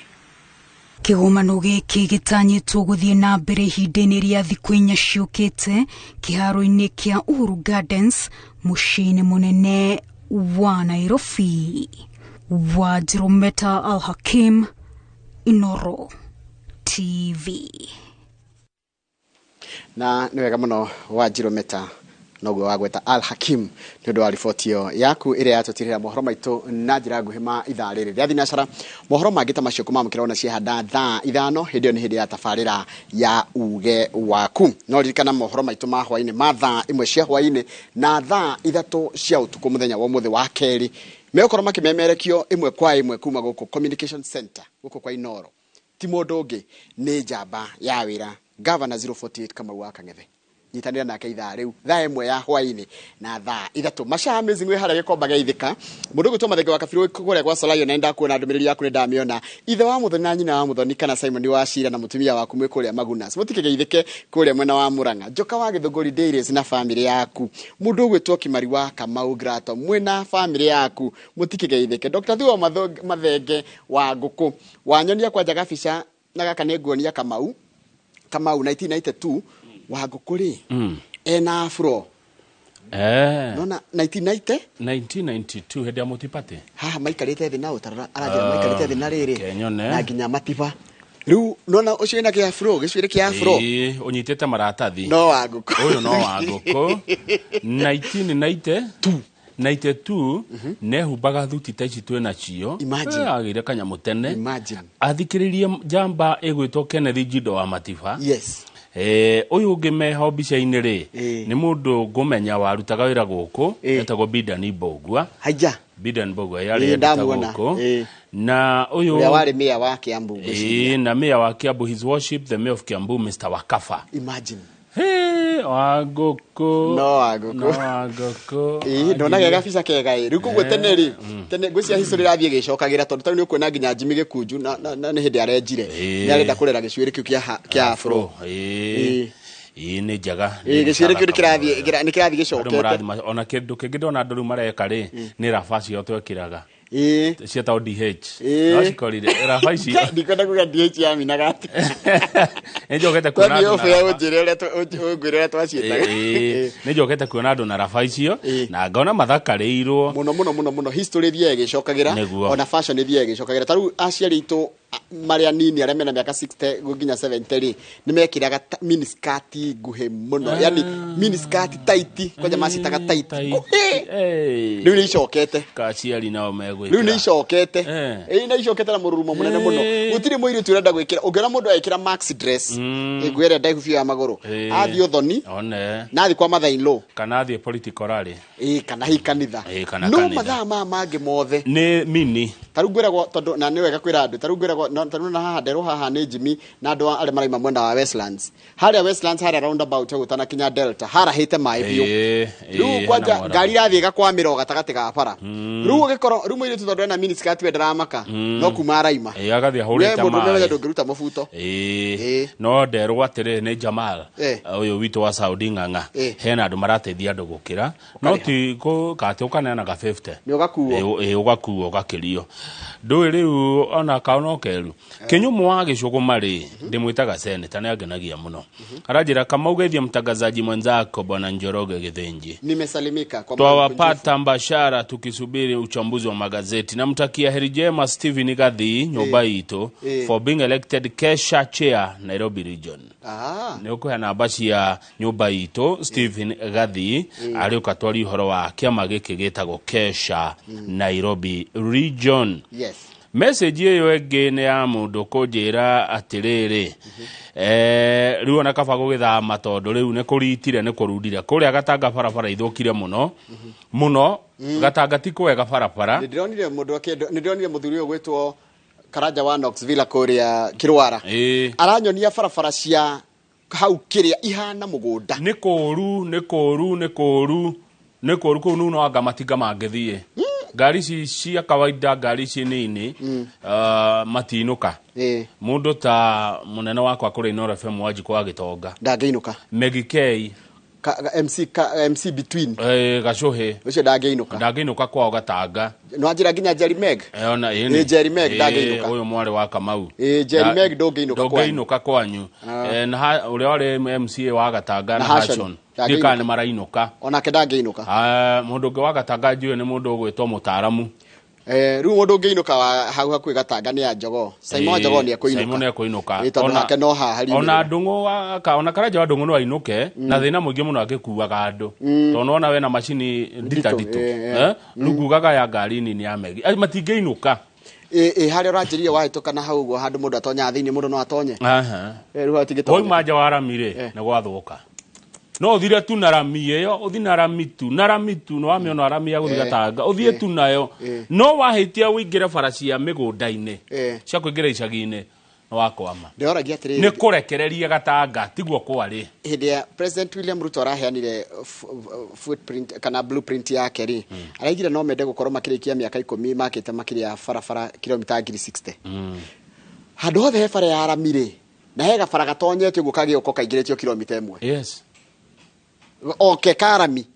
Kĩgomano gĩkĩ gĩtanyĩtwo gũthiĩ na mbere ihinda-inĩ rĩa thikũ inya ciũkĩte kĩharo-inĩ kĩa Uhuru Gardens mũciĩ-inĩ mũnene wa Nairobi. Wanjirũ Meta Al Hakim, Inooro TV. Na nĩ wega mũno Wanjirũ Meta noguo wagweta Al Hakim nĩ ũndũ wa riboti ĩyo yaku ĩrĩa yatũtirĩra mohoro maitũ na njĩra nguhĩ ma ithaa rĩrĩ rĩa thinacara. Mohoro mangĩ ta macio kũmamũkĩra ona ciahanda thaa 5 hĩndĩ ĩyo nĩ hĩndĩ ya tabarĩra ya uge waku. No ririkana mohoro maitũ ma hwainĩ ma thaa 1 cia hwainĩ na thaa 3 cia ũtukũ mũthenya wa ũmũthĩ wa kerĩ megũkorwo makĩmemerekio ĩmwe kwa ĩmwe kuma gũkũ Communication Center gũkũ kwa Inooro. Ti mũndũ ũngĩ nĩ njamba ya wĩra Governor 048 Kamau wa Kang'ethe. Nyitanĩra nake ithaa rĩu thaa 1 ya hwainĩ na thaa 3. Maca amazing wĩ harĩa gĩkomba gĩa ithika mũndũ ũgwĩtwo Mathenge wa Kabirũ kũrĩa gwa Solayo na ndakuona ndũmĩrĩri yaku nĩ ndamĩona. Ithe wa Mũthoni na nyina wa Mũthoni kana Simon wa Cira na mũtumia waku mwĩ kũrĩa Magunas mũtikĩgeithĩke kũrĩa mwena wa Murang'a. Njoka wa Gĩthũngũri Dairies na famĩlĩ yaku. Mũndũ ũgwĩtwo Kimari wa Kamau Grato mwĩna famĩlĩ yaku mũtikĩgeithĩke. Dr. Thuo Mathenge wa Ngũkũ wanyonia kwanja gabica na gaka nĩ nguonia Kamau Kamau 1992 wa Ngũkũ rĩ ena afro nona 1990 1992 hĩndĩ ya mũtipatĩ haha maikarĩte thĩ na ũtarora aranjĩra maikarĩte thĩ na rĩrĩ kenyone na nginya matiba rĩu nona ũcio wĩna kĩa afro gĩcuĩrĩ kĩa afro ũnyitĩte maratathi no wa Ngũkũ ũyũ no wa Ngũkũ 1992 92 nehumbaga thuti ta ici twĩ nacio agĩire kanyamũ tene athikĩrĩrie njamba ĩgwĩtwo Kenneth Njindo wa Matiba. Yes. Ũyũ ũngĩ meho mbica-inĩ rĩ nĩ mũndũ ngũmenya warutaga wĩra gũkũ etagwo Bidan Mbũgua. Haija Bidan Mbũgua yarĩ editor gũkũ na ũyũ ũrĩa warĩ mayor wa Kiambu na mayor wa Kiambu, his worship the mayor of Kiambu Mr. Wakafa. Imagine. Hey, Wa ngũkũ. No wa ngũkũ. No wa ngũkũ. Ĩĩ, ndonaga gabica kega ĩ. Rĩu koguo tene rĩ, tene ngwĩciria history ĩrathiĩ ĩgĩcokagĩra tondũ tarĩu nĩ ũkuona nginya Jimmy Gĩkunju na nĩ hĩndĩ arenjire. Ĩĩ. Nĩ arenda kũrera gĩcuĩrĩ kĩu kĩa afro. Ĩĩ. Ĩĩ, nĩ njega. Ĩĩ, gĩcuĩrĩ kĩu nĩ kĩrathiĩ nĩ kĩrathiĩ Andũ gĩcokete. mũrathi ona kĩndũ kĩngĩ ndona andũ rĩu mareka rĩ, nĩ raba cio twekĩraga. Ĩĩ. Cietagwo DH. Ĩĩ. No cikorire raba icio. Ndikwenda kuga DH yaminaga atĩa. Nĩ njokete kuona Twathiĩ andũ na obu ya raba. ũnjĩre ũrĩa ũngwĩre ũrĩa twaciĩtaga. Ĩĩ, nĩ njokete kuona andũ na raba icio na ngona mathakarĩirwo. Mũno mũno mũno mũno, history ĩthiaga ĩgĩcokagĩra. Nĩguo. Ona fashion ĩthiaga ĩgĩcokagĩra. Ta rĩu aciari aitũ marĩa nini, arĩa mena mĩaka 60 nginya 70 rĩ, nĩ mekĩraga mini skirt nguhĩ mũno, yani mini skirt tight, kwanja macitaga tight nguhĩ. Rĩu nĩ icokete. Kaciari nao megwĩkĩra. Rĩu nĩ icokete. Ĩĩ, nĩ icokete na mũrurumo mũnene mũno. Gũtirĩ mũirĩtu ũrenda gwĩkĩra, ũngĩona mũndũ agĩkĩra max dress, nguo ĩrĩa ndaihu biũ ya magũrũ, athiĩ ũthoni One. na athiĩ kwa mother in law Kana athiĩ political rally. Ĩĩ, kana hihi kanitha. Ĩĩ, kana No kanitha. mathaa maya mangĩ mothe nĩ mini. Tarĩu ngwĩragwo, tondũ na nĩ wega kwĩra andũ, tarĩu ngwĩragwo tarĩu na haha nderwo haha nĩ Jimmy na andũ arĩa maraima mwena wa Westlands, harĩa Westlands, harĩa roundabout gũtanakinya Delta, harahĩte maĩ biũ. Rĩu kwanja ngari irathiĩ ĩgakwamĩra o gatagatĩ ga bara. Rĩu ũgĩkorwo rĩu mũirĩtu tondũ ena mini skirt, we ndaramaka, no kuma araima. Ĩĩ, agathiĩ We ahũrĩte mũndũ ũmwe maĩ. ndũngĩruta mũbuto. Ĩĩ, no nderwo atĩrĩrĩ nĩ Jamal ũyũ witũ wa Saudi Ng'ang'a, hena andũ marateithia andũ gũkĩra, no ti kate ũkaneanaga 50. Nĩ ũgakuo. Ĩĩ, ũgakuo ũgakĩrio. Ndũĩ rĩu ona kao no keru kĩnyũmũ wa gĩcũgũma rĩ, ndĩmwĩtaga seneta, nĩ angenagia mũno. Aranjĩra, "Kamau, geithia mtangazaji mwenzako bwana Njoroge Gĩthĩnji." Nimesalimika kwa moyo mkunjufu. Twawapata mbashara tukisubiri uchambuzi wa magazeti. Namtakia heri njema Stephen Gathi nyũmba itũ for being elected Kesha chair Nairobi region. Nĩ ũkũhe namba cia nyũmba itũ Stephen Gathi arĩ ũkatwari ũhoro wa kĩama gĩkĩ gĩtagwo Kesha Nairobi region. Yes. Message ĩyo ĩngĩ nĩ ya mũndũ kũnjĩra atĩrĩrĩ, rĩu ona kaba gũgĩthama tondũ rĩu nĩ kũritire, nĩ kũrundire kũrĩa Gatanga, barabara ithũkire mũno mũno. Gatanga ti kwega barabara. Nĩ ndĩronire mũndũ akĩendo, nĩ ndĩronire mũthuri ũyũ gwĩtwo Karanja wa Knoxville kũrĩa Kĩrwara, aranyonia barabara cia hau kĩrĩa ihana mũgũnda. Nĩ kũũru, nĩ kũũru, nĩ kũũru, nĩ kũũru kũu. No anga matinga mangĩthiĩ, ngari ici cia kawaida, ngari ici nini, matinũka. Mũndũ ta mũnene wakwa kũrĩa Inooro FM, Wanjikũ wa Gĩtonga, Ndangĩinũka. Megikei. MC, MC between. Gacũhĩ. Ũcio ndangĩinũka. Ndangĩinũka kwao Gatanga. No anjĩra nginya Jerry Meg. Ona ĩĩ. Ĩ, Jerry Meg ndangĩinũka. Ũyũ mwarĩ wa Kamau. Ĩ, Jerry Meg ndũngĩinũka kwanyu. Ndũngĩinũka kwanyu. Na ũrĩa warĩ MCA wa Gatanga Na na Hashon. Hashon. Ndangĩinũka. Ndiũĩ kana nĩ marainũka. Onake ndangĩinũka. Ah, mũndũ ũngĩ wa Gatanga njũĩ nĩ mũndũ ũgwĩtwo mũtaaramu. Rĩu mũndũ ũngĩinũka wa hau hakuhĩ Gatanga nĩ ya Njogoo. Simon wa Njogoo nĩ ekũinũka. Simon nĩ ekũinũka. Ĩ, tondũ hake no haha Ona riumĩrĩra. ndũng'ũ ona Karanja wa ndũng'ũ no ainũke na thĩna mũingĩ mũno angĩkuaga andũ, tondũ nĩwona wena macini ndita nditũ. Rĩu ngugaga ya ngari nini ya megi. Ai, matingĩinũka. Ĩ, harĩa ũranjĩrire wahĩtũka na hau ũguo, handũ mũndũ atonyaga thĩinĩ, mũndũ no atonye. Rĩu hatingĩtonyeka. Wauma nja wa rami rĩ, nĩ gwathũka. No ũthire tu na rami ĩyo, ũthi na rami tu, na rami tu, nĩ wamĩona rami ya gũthiĩ Gatanga, ũthiĩ tu nayo. No wahĩtia ũingĩre bara cia mĩgũnda-inĩ, cia kũingĩra icagi-inĩ, nĩ wakwama. Ndĩroragia atĩrĩrĩ, Nĩ kũrekereria Gatanga tiguo kwarĩ. Hĩndĩ ya President William Ruto araheanire footprint kana blueprint yake rĩ, araigire no mende gũkorwo makĩrĩkia mĩaka 10 makĩte makĩria ya barabara kilomita 60,000. Handũ hothe he bara ya rami rĩ, na he gabara gatonyete ũguo kagĩũka kaingĩrĩtio kilomita 1. Oke karami.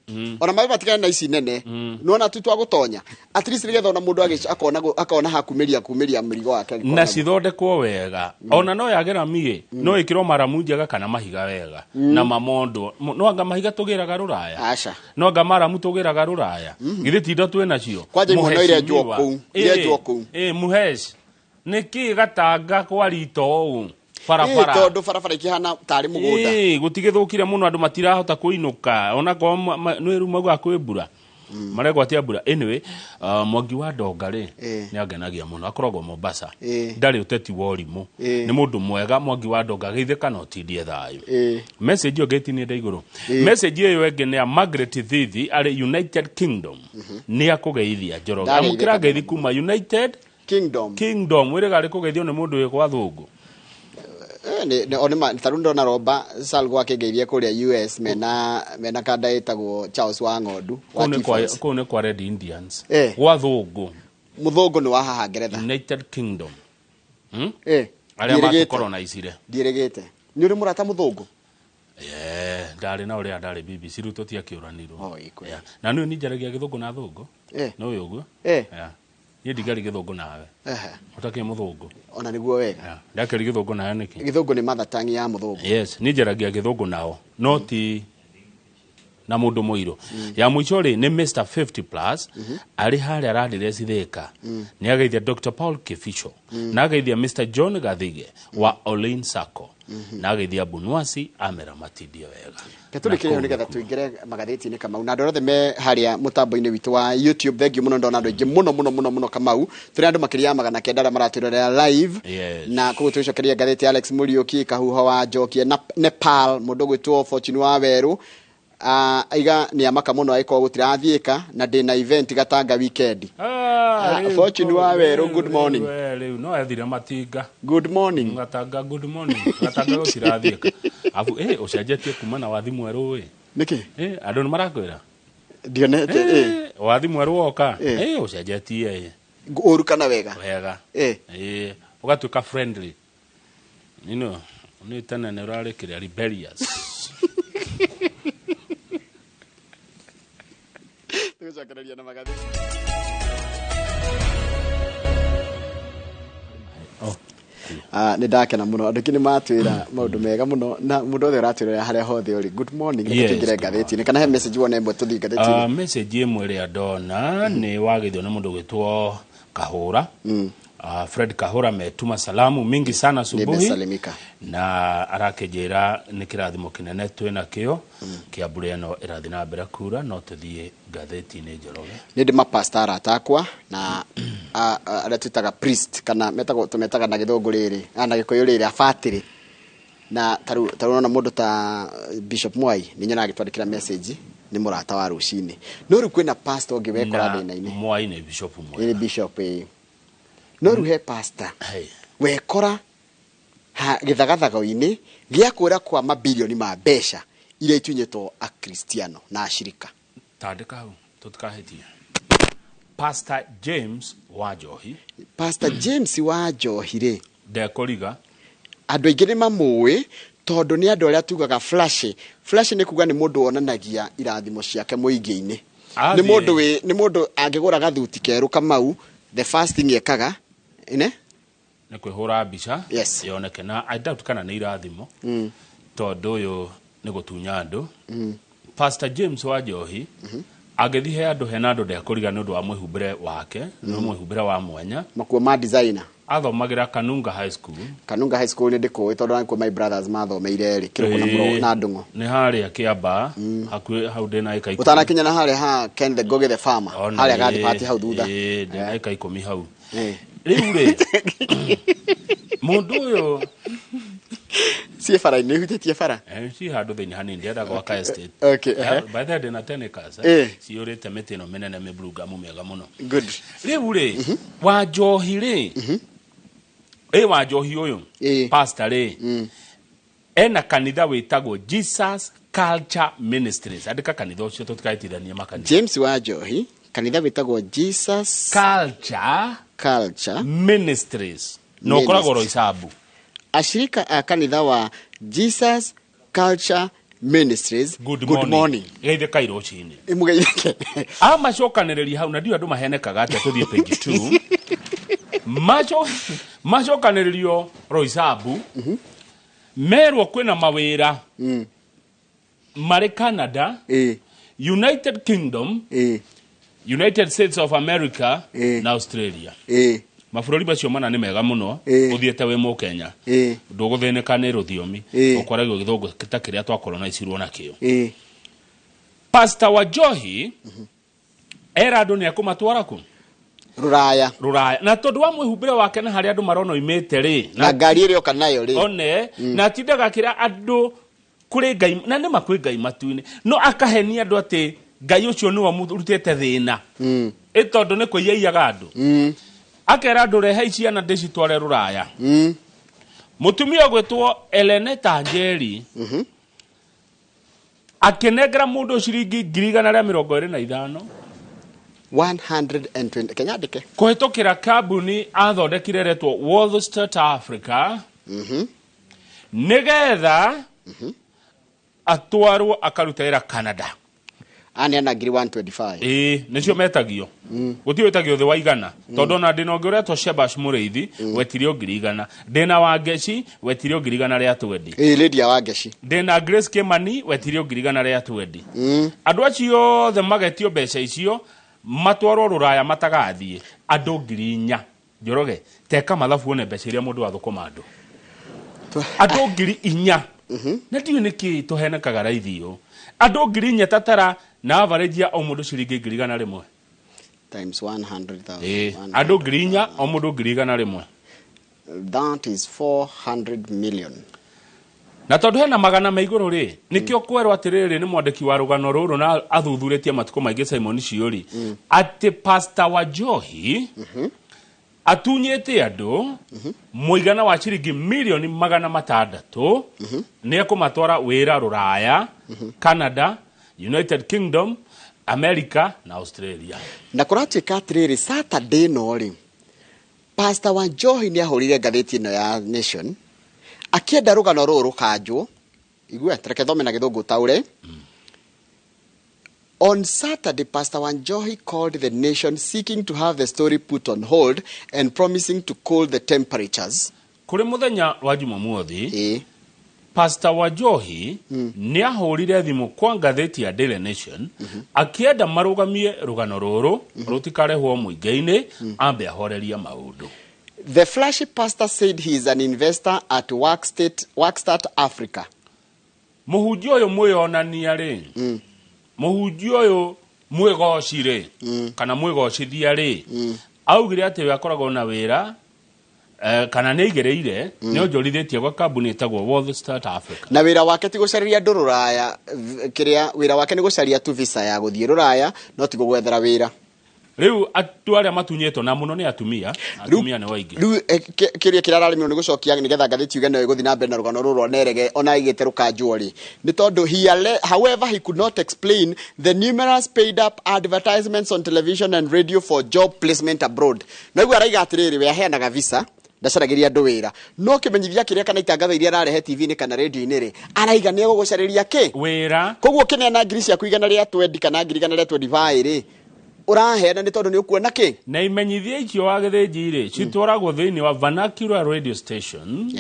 Ona mabe matigane na ici nene, nona tu twa gũtonya at least, nĩgetha ona mũndũ akona akona hakumĩria kumĩria mũrigo wake agĩkorwo Na naguo. cithondekwo wega, ona no yage rami, no ĩkĩrwo maramu njega kana mahiga wega na mamondo. No anga mahiga tũgĩraga rũraya? Aca. No anga maramu tũgĩraga rũraya? Githĩ ti indo twĩ nacio? Kwanja imwe no irenjwo Mũhecimiwa. kũu, irenjwo kũu. Ĩ, mũheci, nĩkĩ Gatanga kwarito ũũ barabara? Ĩ, tondũ barabara ikĩhana tarĩ mũgũnda. Ĩ, gũtigĩthũkire mũno, andũ matirahota kũinũka onakorwo nĩ rĩu maugaga kwĩ mbura, maregwatia mbura. Anyway, Mwangi wa Ndonga rĩ, nĩ angenagia mũno, akoragwo Mombasa. Ndarĩ ũteti wa ũrimũ. Nĩ mũndũ mwega Mwangi wa Ndonga, geithĩka na ũtindie thayũ. Message ĩyo ngĩtinie igũrũ. Message ĩyo ĩngĩ nĩ ya Margaret Thithi arĩ United Kingdom, nĩ akũgeithia Njoroge. Ndageithĩka. Amũkĩra ngeithi kuma United Kingdom. Kingdom. Wĩrĩga arĩ kũgeithio nĩ mũndũ wĩ gwa thũngũ. Tarĩu ndona Roba Salgo akĩngeithia kũrĩa US mena kanda ĩtagwo Charles wa Ng'ondu wa Kũu nĩ kwa- T-Force. Kũu nĩ kwa Red Indians. Eh. Gwa thũngũ. Mũthũngũ nĩ wa haha Ngeretha. United Kingdom. Eh. Arĩa Ndiĩrĩgĩte. matũkoronizire. Ndiĩrĩgĩte. Nĩ ũrĩ mũrata mũthũngũ? Eh, ndarĩ na ũrĩa ndarĩ BBC rĩu tũtiakĩũranirwo. Oh, ĩĩ, Yeah. Na nĩ njaragia gĩthũngũ na thũngũ. Eh. Nĩ ũĩ ũguo? Eh. Yeah. Niĩ ndingĩaria gĩthũngũ nawe. Ehe. Ũtakĩrĩ mũthũngũ. Ona nĩguo wega. Yeah. Ndakĩaria gĩthũngũ nawe nĩkĩ? Gĩthũngũ nĩ mother tongue ya mũthũngũ. Yes, niĩ njaragia gĩthũngũ nao no ti na mũndũ mũirũ. Ya mũico rĩ nĩ Mr 50 plus arĩ harĩa ararĩre Thika. Nĩ ageithia Dr Paul Kificho na ageithia Mr John Gathige wa Olin Sacco na ageithia Bunwasi amera matindie wega. Tũrĩkĩrĩrio Na kũu nĩgetha tũingĩre magathĩti-inĩ Kamau na andũ arĩa othe me harĩa mũtambo-inĩ witũ wa YouTube, thengiũ mũno, ndona andũ aingĩ mũno mũno mũno mũno Kamau, tũrĩ andũ makĩria ya 900 arĩa maratwĩrorera live. Yes. Na koguo tũgĩcokeria ngathĩti ya Alex Muriũki Kahuho wa Njokie na Nepal, mũndũ ũgwĩtwo Fortune wa Werũ aiga nĩ amaka mũno agĩkorwo gũtirathiĩka na ndĩna event Gatanga weekend. Fortune wa Werũ, good morning. Rĩu no ethire matinga. Good morning. Gatanga, good morning. Gatanga gũtirathiĩka. Abu eh ũcenjetie kuma na wathi mwerũ ĩ. Nĩkĩ? Eh, andũ nĩ marakwĩra. Ndionete eh. Wathi mwerũ woka. Eh. Eh, ũcenjetie ĩ. Ũru kana wega? Wega. Eh. Eh, ũgatuĩka friendly. You know, nĩ tene nĩ ũrarĩ kĩrĩa rebellious. Tũgũcokereria na magathĩti. Nĩ ndakena mũno, andũ aingĩ nĩ matwĩra maũndũ mega mũno na mũndũ othe ũratwĩrora harĩa hothe ũrĩ, good morning. Reke Yes, tũingĩre good ngathĩti-inĩ kana he message wona ĩmwe tũthiĩ ngathĩti-inĩ. Message ĩmwe ĩrĩa ndona nĩ wageithio nĩ mũndũ ũgwĩtwo Kahũra. Fred Kahũra metuma salamu mingi sana asubuhi. Nimesalimika. Na arakĩnjĩra nĩ kĩrathimo kĩnene twĩ nakĩo kĩa mbura ĩno ĩrathiĩ na mbere kura, no tũthiĩ ngathĩti-inĩ Njoroge. Nĩ ndĩ mapasta arata akwa na arĩa twĩtaga priest kana metagwo tũmetaga na gĩthũngũ rĩrĩ na gĩkũyũ rĩrĩ abatĩrĩ, na tarĩu ũrona mũndũ ta Bishop Mwai nĩ nyonaga agĩtwandĩkĩra message, nĩ mũrata wa rũcinĩ, no rĩu kwĩna pastor ũngĩ wekora Na thĩna-inĩ. Mwai nĩ bishop mwega. Nĩ bishop ĩĩ, no rĩu he pastor Hey. wekora gĩthagathago-inĩ gĩa kũra kwa mabilioni ma mbeca iria itunyĩtwo akristiano na ashirika. Tandĩka hau tũtikahĩtie. Pastor James wa Njohi. Pastor James wa Njohi rĩ, ndekũriga andũ aingĩ nĩ mamũĩ tondũ nĩ andũ arĩa tugaga flash. Flash nĩ kuga nĩ mũndũ wonanagia irathimo ciake mũingĩ-inĩ. Nĩ Athiĩ. mũndũ wĩ nĩ mũndũ angĩgũra gathuti kerũ Kamau, the first thing ekaga ine nĩ kwĩhũra mbica. Yes. Yoneke na I doubt kana nĩ irathimo tondũ ũyũ nĩ gũtunya andũ. Pastor James wa Njohi angĩthiĩ he andũ hena andũ ndekũriga nĩ ũndũ wa mwĩhumbĩre wake, nĩ mwĩhumbĩre wa mwanya. Makuo ma designer. Athomagĩra Kanunga High School. Kanunga High School nĩ ndĩkũĩ tondũ nĩkuo my brothers mathomeire rĩ kĩroko na mũro na ndũng'o. Nĩ harĩa Kĩambaa hakuhĩ hau ndĩna ĩka 10. Ũtanakinya na harĩa ha Ken the Goge the farmer. Ona harĩa ĩĩ, gathibati hau thutha. Ĩĩ, ndĩna ĩka 10 hau. Eh. Rĩu rĩ mũndũ ũyũ ciĩ bara-inĩ hutĩtie bara. Ci handũ thĩinĩ hanini ndĩrenda gwaka estate. Okay, ehe. By the way ndĩna 10 acres Eh. ciyũrĩte mĩtĩ ĩno mĩnene mĩburungamu mĩega mũno. Good. Rĩu rĩ wa Njohi rĩ ĩ wa Njohi ũyũ pastor rĩ ena kanitha wĩtagwo Jesus Culture Ministries. Andĩka kanitha ũcio tũtikahĩtithanie makanitha. James wa Njohi kanitha wĩtagwo Jesus Culture Culture Ministries na ũkoragwo Roysambu. Ashirika a kanitha wa Jesus Culture Ministries, Good good morning. Geithe kai rũcinĩ. Ĩmũgeithĩke. Amacokanĩrĩria hau na ndiũ andũ mahenekaga atĩa tũthiĩ page 2. Macokanĩrĩrio Roysambu merwo kwĩna mawĩra marĩ Canada, United Kingdom, United States of America na Australia. Mabũrũri macio mana nĩ mega mũno ũthiĩte wĩ mũkenya ndũgũthĩnĩka nĩ rũthiomi, ũkoragwo gĩthũngũ ta kĩrĩa twakolonizirwo nakĩo. Pastor wa Njohi era andũ nĩ ekũmatwara kũ Rũraya. Rũraya, na tondũ wa mwĩhumbĩre wake na harĩa andũ marona oimĩte rĩ na ngari ĩrĩa oka nayo rĩ one na atindaga akĩra andũ kũrĩ Ngai na nĩma kwĩ Ngai matu-inĩ, no akahenia andũ atĩ Ngai ũcio nĩwe ũmũrutĩte thĩna ĩ tondũ nĩ kũiyaiyaga andũ, akera andũ rehei ciana ndĩcitware Rũraya. Mutumia ũgwĩtwo Eleneta Njeri akĩnengera mũndũ ciringi 125,000. 120 Kenya andĩke. Kũhĩtũkĩra kambuni athondekire retwo World State Africa, nĩgetha atwarwo akaruta wĩra Canada. Aneana ngiri 125. Ĩĩ, nĩcio metagio. Gũtirĩ wĩtagio thĩ wa 100, tondũ ona ndĩna ũngĩ ũretwo Shebash Mũrĩithi wetirio 100,000, ndĩna Wangeci wetirio 120,000. Ĩĩ, Lydia Wangeci. Ndĩna Grace Kimani wetirio 120,000. Andũ acio othe magetio mbeca icio matwarwo rũraya matagathiĩ, andũ 4,000. Njoroge, teka mathabu wone mbeca iria mũndũ athũkũma andũ andũ 4,000. Na ndiũĩ nĩkĩ tũhenekaga raithi ũũ. Andũ 4,000 tatara na average ya o mũndũ ciringi 100,000. Times 100,000. Ĩĩ, andũ 4,000, o mũndũ 100,000. That is 400 million. Na tondũ hena magana ma igũrũ rĩ, nĩkĩo kwerwo atĩrĩrĩ nĩ mwandĩki wa rũgano rũrũ na athuthurĩtie matukũ maingĩ Simon Ciũri, atĩ Pastor Wanjohi atunyĩte andũ mũigana wa ciringi 600,000,000, nĩ ekũmatwara wĩra rũraya, Canada, United Kingdom, America na Australia. Na kũratuĩka atĩrĩrĩ, Saturday ĩno rĩ, Pastor Wanjohi nĩ ahũrire ngathĩti ĩno ya Nation akĩenda rũgano rũrũ rũkanjwo. Igua, reke thome na gĩthũngũ taũre. On Saturday, Pastor Wanjohi called the Nation seeking to have the story put on hold and promising to cool the temperatures. Kũrĩ mũthenya wa Jumamothi, Pastor Wanjohi nĩ ahũrire thimũ kwa ngathĩti ya Daily Nation akĩenda marũgamie rũgano rũrũ rũtikarehwo mũingĩ-inĩ, ambe ahorerie maũndũ. The flashy pastor said he is an investor at Workstart Africa. Mũhunjia ũyũ mwĩonania rĩ, mũhunjia ũyũ mwĩgoci rĩ, kana mwĩgocithia rĩ, augire atĩ we akoragwo na wĩra, kana nĩ aigĩrĩire, nĩ onjorithĩtie gwa kambuni ĩtagwo World Start Africa. Na wĩra wake ti gũcarĩria andũ rũraya, kĩrĩa wĩra wake nĩ gũcaria tu visa ya gũthiĩ rũraya, no ti gũgwethera wĩra. Rĩu andũ arĩa matunyĩtwo na mũno nĩ atumia, atumia nĩ waingĩ. Rĩu kĩrĩa kĩrararĩmĩrwo nĩ gũcokia nĩgetha ngathĩti yuge no ĩgũthiĩ na mbere na rũgano rũrũ ona ĩrege ona ĩgĩte rũkanjwo rĩ, nĩ tondũ however he could not explain the numerous paid up advertisements on television and radio for job placement abroad. Na ũguo araiga atĩrĩrĩ, we aheanaga visa, ndacaragĩria andũ wĩra, no kĩmenyithia kĩrĩa kana itangatho iria ararehe TV-inĩ kana radio-inĩ rĩ, araiga nĩ egũgũcarĩria kĩ wĩra. Koguo ũkĩneana ngiri ciaku 120 kana 125 rĩ, ũraheana nĩ tondũ nĩ ũkuona kĩ. Na imenyithia icio wa gĩthĩnji rĩ, citwaragwo thĩinĩ wa vernacular radio station.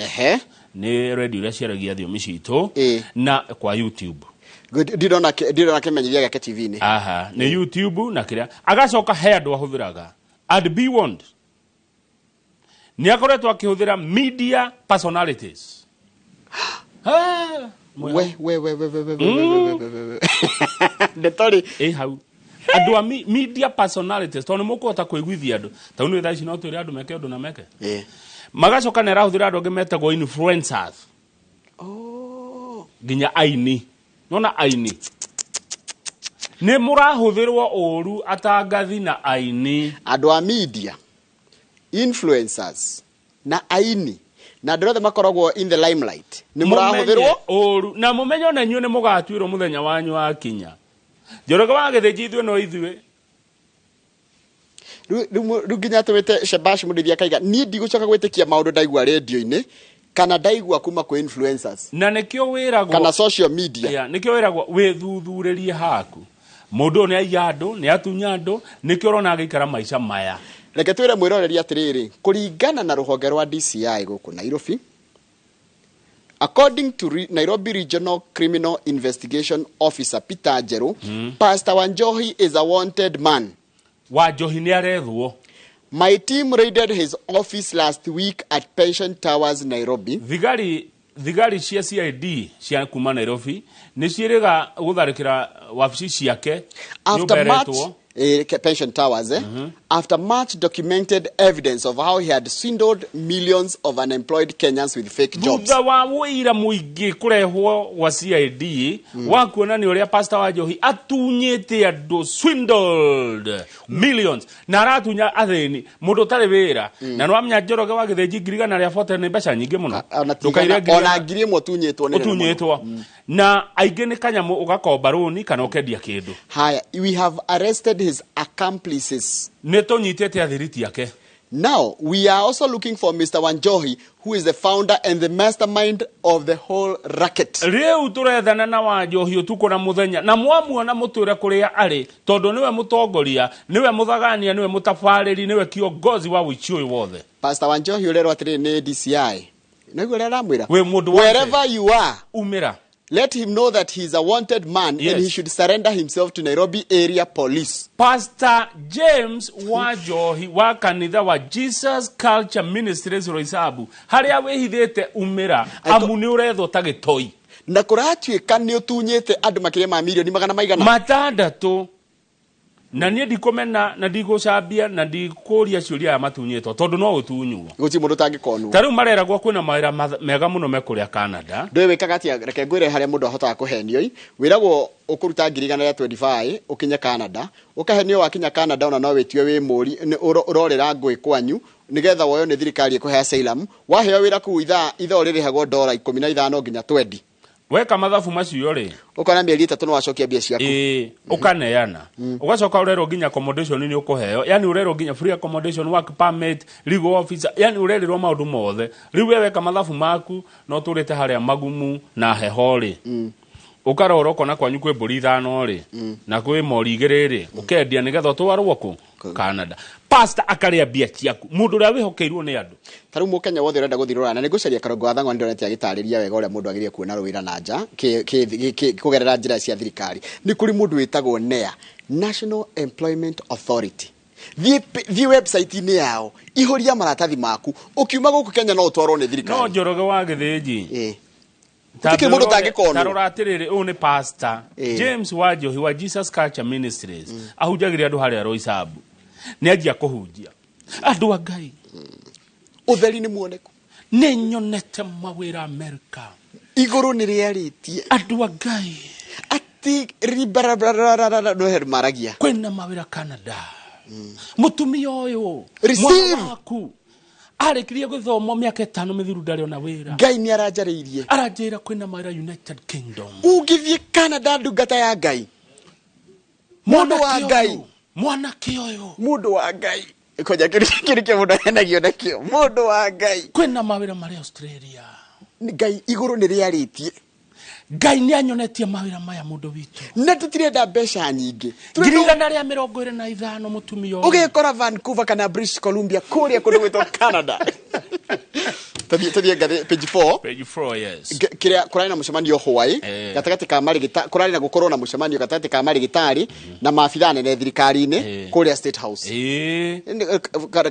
Nĩ radio iria ciaragia thiomi citũ, na kwa YouTube. Ndirona kĩmenyithia gĩake TV-inĩ. Aha, nĩ YouTube na kĩrĩa agacoka he andũ ahũthĩraga. And be warned, nĩ akoretwo akĩhũthĩra media personalities. We we we we we we we we we. Ndetori ĩ hau. Andũ a media personalities, tondũ nĩ mũkũhota kũiguithia andũ. Tondũ nĩ thaa ici no twĩre andũ meke ũndũ na meke. Magacoka nĩ arahũthĩra andũ angĩ metagwo influencers. Nginya aini. Nona aini. Nĩ mũrahũthĩrwo ũru atangathi na aini. Andũ a media, influencers na aini na andũ othe makoragwo in the limelight nĩ mũrahũthĩrwo ũru, na mũmenye ona inyuĩ nĩ mũgatuĩrwo mũthenya wanyu wakinya. Njoroge wa gĩthĩnji ithuĩ no ithuĩ. Rĩu nginya tũwĩte Shebash Mũrĩithi akaiga niĩ ndigũcoka gwĩtĩkia maũndũ ndaigua radio-inĩ kana ndaigua kuma kwĩ influencers. Na nĩkĩo wĩragwo kana social media. Yeah, nĩkĩo wĩragwo wĩthuthurĩrie haku. Mũndũ ũyũ nĩ aiya andũ, nĩ atunya andũ, nĩkĩo ũrona agĩikara maica maya. Reke twĩre mwĩroreri atĩrĩrĩ, kũringana na rũhonge rwa DCI gũkũ Nairobi, according to Nairobi Regional Criminal Investigation Officer Peter Njeru, Pastor Wanjohi is a wanted man. Wanjohi nĩ arethwo. My team raided his office last week at Pension Towers, Nairobi. Thigari cia CID cia kuma Nairobi nĩ ciĩrĩga gũtharĩkĩra wabici ciake. After much Pension Towers, after much documented evidence of how he had swindled millions of unemployed Kenyans with fake jobs. Thutha wa wũira mũingĩ kũrehwo gwa CID wa kuonania ũrĩa Pastor Wanjohi atunyĩte andũ, swindled millions, na aratunya athĩni, mũndũ ũtarĩ wĩra. Na nĩwamenya, Njoroge wa Gĩthĩnji, 140,000 nĩ mbeca nyingĩ mũno. Ona Ndũkaire ngiri ona 1,000 ũtunyĩtwo nĩ nene mũno. Ũtunyĩtwo na aingĩ nĩ kanyamũ ũgakomba rũni kana ũkendia kĩndũ. Haya, we have arrested his accomplices. Nĩ tũnyitĩte athiriti ake. Now, we are also looking for Mr. Wanjohi, who is the founder and the mastermind of the whole racket. Rĩu tũrethana na Wanjohi ũtukũ na mũthenya, na mwamuona mũtwĩre kũrĩa arĩ, tondũ nĩwe mũtongoria, nĩwe mũthagania, nĩwe mũtabarĩri, nĩwe kiongozi wa wĩici ũyũ wothe. Pastor Wanjohi ũrerwo atĩrĩ nĩ DCI. Nĩguo ũrĩa aramwĩra? Wĩ mũndũ wothe. Wherever you are, umĩra. Let him know that he is a wanted man and he should surrender himself to Nairobi area police. Pastor James Wanjohi wa kanitha wa Jesus Culture Ministries Roysambu, harĩa wĩhithĩte, umĩra, amu nĩ ũrethwo ta gĩtoi. Na kũratuĩka nĩ ũtunyĩte andũ makĩria ma mirioni magana maigana? 6. Na niĩ ndikũmena na ndigũcambia na ndikũria ciũria aya matunyĩtwo, tondũ no ũtunywo. Gũtirĩ mũndũ ũtangĩkonwo. Ta rĩu mareragwo kwĩna mawĩra mega mũno mekũrĩa Canada. Ndũĩ wĩkaga atĩa? Reke ngwĩre harĩa mũndũ ahotaga kũhenio. I wĩragwo ũkũruta 125,000 ũkinye Canada, ũkahenio wakinya Canada ona no wĩtue wĩ mũri nĩ ũrorĩra ngũĩ kwanyu nĩgetha woywo nĩ thirikari ĩkũhe asylum. Waheo wĩra kũu, ithaa ithaa ũrĩrĩhagwo dola 15 nginya 20. Weka mathabu macio rĩ, ũkona mĩeri 3 nĩ wacokia mbia ciaku. Ĩĩ, ũkaneana, ũgacoka ũrerwo nginya accommodation nĩ ũkũheo, yani ũrerwo nginya free accommodation, work permit, legal officer, yani ũrerĩrwo maũndũ mothe. Rĩu we weka mathabu maku no ũtũrĩte harĩa magumu na heho rĩ, ũkarora ũkona kwanyu kwĩ mbũri 5 rĩ na kwĩ mori 2 rĩ, ũkendia nĩgetha ũtwarwo kũ Canada. Pastor akarĩa mbia ciaku, mũndũ ũrĩa wĩhokeirwo nĩ andũ. Ta rĩu mũkenya wothe ũrenda gũthiĩ rũraya, na nĩ ngũcaria Karongo wa Thang'wa, nĩndonete agĩtarĩria wega ũrĩa mũndũ agĩrĩire kuona wĩra na nja kũgerera njĩra cia thirikari. Nĩ kũrĩ mũndũ wĩtagwo NEA, National Employment Authority. Thiĩ website-inĩ yao, ihũria maratathi maku, ũkiuma gũkũ Kenya no ũtwarwo nĩ thirikari. No Njoroge wa Gĩthĩnji. Gũtikĩrĩ mũndũ ũtangĩkonwo. Tarora atĩrĩrĩ, ũyũ nĩ Pastor James Wanjohi wa Jesus Culture Ministries, ahunjagĩria andũ harĩa Roysambu. Nĩ anjia kũhunjia, andũ a Ngai, ũtheri nĩ muoneku, nĩ nyonete mawĩra Amerika, igũrũ nĩ rĩarĩtie, andũ a Ngai, ati ribarabarabarabara no he maragia. Kwĩna mawĩra Canada. Mũtumia ũyũ, Receive. mwana waku arĩkirie gũthoma mĩaka 5 mĩthiru, ndarĩ ona wĩra. Ngai nĩ aranjarĩirie, aranjĩra kwĩna mawĩra United Kingdom. Ũngĩthiĩ Canada, ndungata ya Ngai, mũndũ wa Ngai, mwanake ũyũ, mũndũ wa Ngai, koja kĩrĩ kĩa mũndũ ahenagio nakĩo, mũndũ wa Ngai, kwĩna mawĩra marĩa Australia. Ngai igũrũ nĩ rĩarĩtie. Ngai nĩ anyonetie mawĩra maya, mũndũ witũ. Na tũtirenda mbeca nyingĩ. 125,000, mũtumia ũyũ. Ũgĩkora Vancouver kana British Columbia, kũrĩa kũndũ gwĩtwo Canada. Tũthiĩ ngathĩ page 4. Page 4, yes. Kĩrĩa kũrarĩ na mũcemanio Hawaii gatagatĩ ka marĩgĩta, kũrarĩ na gũkorwo na mũcemanio gatagatĩ ka marĩgĩtarĩ na maabithaa nene thirikari-inĩ kũrĩa State House.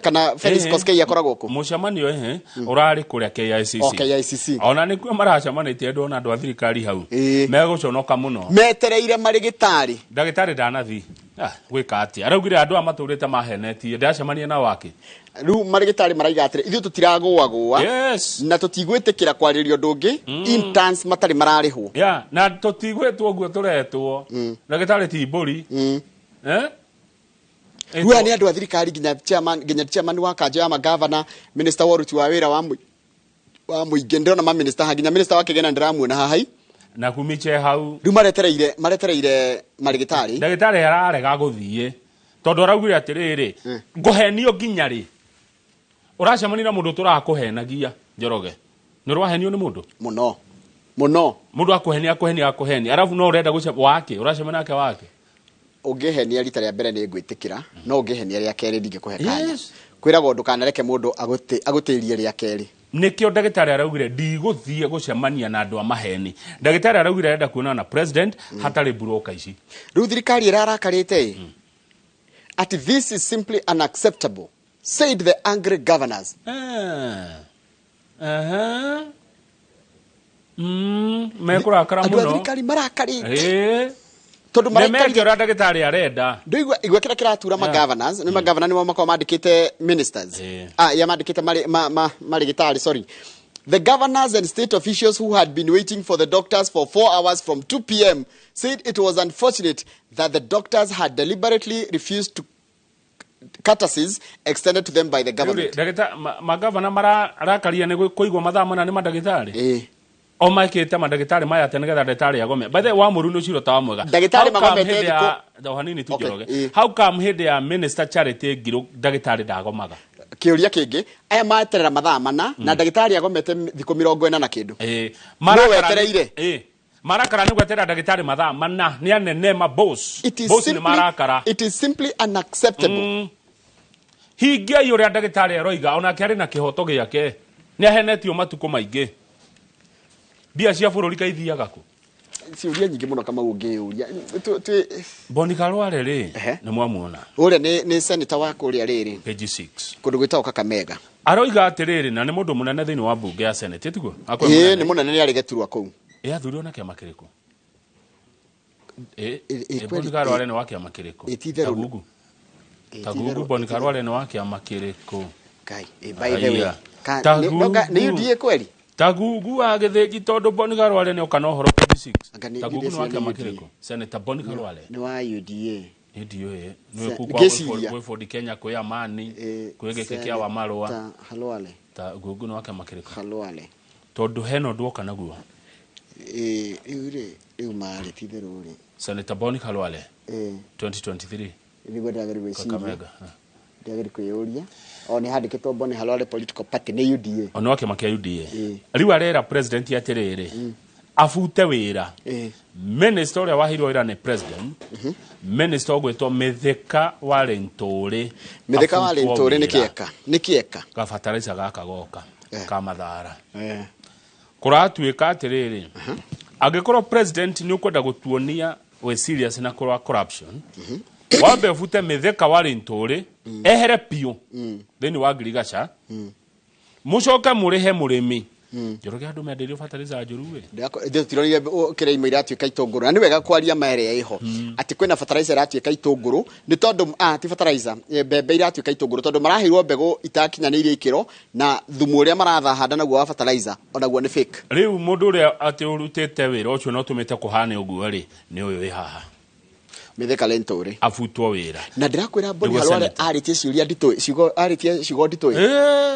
Kana Felix Koskei akoragwo kũ? Mũcemanio ehe ũrarĩ kũrĩa KICC. O, KICC. Ona nĩkuo maracemanĩtie andũ, ona andũ a thirikari hau megũconoka mũno. Metereire marĩgĩtarĩ. Ndagĩtarĩ ndanathi. Gwĩka atĩa? Araugire andũ aya matũrĩte mahenetie, ndacemania na wake. Rĩu marĩgĩtarĩ maraiga atĩrĩ, ithuĩ tũtiragũagũa na tũtigwĩtĩkĩra kwarĩrio ũndũ ũngĩ interns matarĩ mararĩhwo. Ya, na tũtigwĩtwo ũguo tũretwo. Ndagĩtarĩ ti mbũri. Eh? Rĩu aya nĩ andũ a thirikari, nginya chairman wa kanjũ ya magavana, minister wa ũruti wa wĩra wa mũingĩ, ndĩrona maminista haha, nginya minister wa kĩgĩna ndĩramuona haha i. Na kumiche hau. Rĩu maretereire marĩgĩtarĩ. Ndagĩtarĩ ararega gũthiĩ tondũ araugire atĩrĩrĩ, ngũhenio nginya rĩ? Ũracemania na mũndũ tũrakũhenagia. Njoroge, nĩ ũrahenio nĩ mũndũ? Mũno mũno. Mũndũ akũhenia, akũhenia, akũhenia, arabu no ũrenda gũce wake, ũracemania nake wake. Ũngĩhenia rita rĩa mbere nĩ ngwĩtĩkĩra, no ũngĩhenia rĩa kerĩ ndingĩkũhe kanya. Kwĩragwo ndũkanareke mũndũ agũtĩrie rĩa kerĩ. Nĩkĩo ndagĩtarĩ araugire ndigũthiĩ gũcemania na andũ a maheni. Ndagĩtarĩ araugire arenda kuonana na president hatarĩ buroka ici. Rĩu thirikari ĩrarakarĩte ati this is simply unacceptable, said the angry governors. Mekũrakara Andũ a mũno. thirikari marakarĩte. Tondu maraikara ũrĩa ndagĩtarĩ arenda. Ndũigua igua kĩrĩa kĩratura ma governors, nĩ ma governor nĩmo makoragwo mandĩkĩte ministers. Ah, ya mandĩkĩte marĩ ma marĩgĩtarĩ, sorry. The governors and state officials who had been waiting for the doctors for 4 hours from 2 p.m. said it was unfortunate that the doctors had deliberately refused to courtesies extended to them by the government. Magavana mararakaria nĩ kũigwo mathaa mana nĩ mandagĩtarĩ. O maikĩte mandagĩtarĩ maya atĩ nĩgetha ndagĩtarĩ agome. By the way, wa mũru nĩ ũcio ta wa mwega. Ndagĩtarĩ magomete thikũ hanini tu Njoroge. How come hĩndĩ ya Minister Charity Ngiru ndagĩtarĩ ndagomaga? Kĩũria kĩngĩ, aya maeterera mathaa mana na ndagĩtarĩ agomete thikũ 40 na kĩndũ. Wetereire. Marakara nĩ gweterera ndagĩtarĩ mathaa mana nĩ anene ma boss. Boss nĩ marakara. It is simply unacceptable. Hingiai ũrĩa ndagĩtarĩ aroiga onake arĩ na kĩhoto gĩake. Nĩ ahenetio matukũ maingĩ. Mbia cia bũrũri kaithiaga kũ? Ciũria nyingĩ mũno kama ũngĩyũria. Boni Khalwale rĩ nĩ mwamuona. Ũrĩa nĩ senator wa kũrĩa rĩrĩ. Page 6. Kũndũ gwĩtagwo Kakamega. Aroiga atĩrĩrĩ na nĩ mũndũ mũnene thĩinĩ wa mbunge ya Senate tiguo? Ĩĩ nĩ mũnene nĩ arĩ gĩturwa kũu. Ĩ athurirwo na kĩama kĩrĩkũ? Boni Khalwale nĩ wa kĩama kĩrĩkũ? Tagugu. Tagugu Boni Khalwale nĩ wa kĩama kĩrĩkũ? Ngai, by the way. Nĩ UDA kweli? Tagugu wa gĩthĩnji tondũ Boni Khalwale nĩ oka na ũhoro page 6. Tagugu nĩ wa kĩama kĩrĩkũ? Senator Boni Khalwale. Nĩ wa UDA. Nĩ ndiũĩ. Nĩ kũu kwa Ford Kenya kwĩ Amani, kwĩ gĩkĩ kĩa Wamarũa. Khalwale. Tagugu nĩ wa kĩama kĩrĩkũ? Khalwale. Tondũ hena ũndũ woka naguo. Rĩu rĩ, rĩu marĩ ti itherũ rĩ. Senator Boni Khalwale. 2023. Nĩguo ndagĩrĩirwo gwĩciria. Kakamega. Ndagĩrĩirwo kwĩyũria. O nĩ handĩkĩtwo Boni Khalwale political party nĩ UDA. O nĩ wa kĩama kĩa UDA. Rĩu arera president atĩrĩrĩ, abute wĩra. Minister ũrĩa waheirwo wĩra nĩ president. Minister ũgwĩtwo Mithika Linturi. Mithika Linturi nĩ kĩeka. Nĩ kĩeka. Gabataraica gaka goka ka mathara. Kũratuĩka atĩrĩrĩ, angĩkorwo president nĩ ũkwenda gũtuonia wĩ serious na kũrũa corruption, wambe ũbute Mithika Linturi ehere piũ thĩinĩ wa ngirigaca, mũcoke mũrĩhe mũrĩmi. Njoroge andũ mendeirio bataraitha njũru ĩ. Tũtironire kĩrĩa imwe iratuĩka itũngũrũ na nĩ wega kwaria ma ĩrĩa ĩho atĩ kwĩna bataraitha ĩratuĩka itũngũrũ nĩ tondũ ti bataraitha, mbembe iratuĩka itũngũrũ tondũ maraheirwo mbegũ itakinyanĩirie ikĩro na thumu ũrĩa marathahanda naguo wa bataraitha onaguo nĩ fake. Rĩu mũndũ ũrĩa atĩ ũrutĩte wĩra ũcio na ũtũmĩte kũhane ũguo rĩ nĩ ũyũ wĩ haha. Mithika Linturi abutwo wĩra. Na ndĩrakwĩra Boni Khalwale arĩtie ciũria nditũ, ciugo arĩtie ciugo nditũ.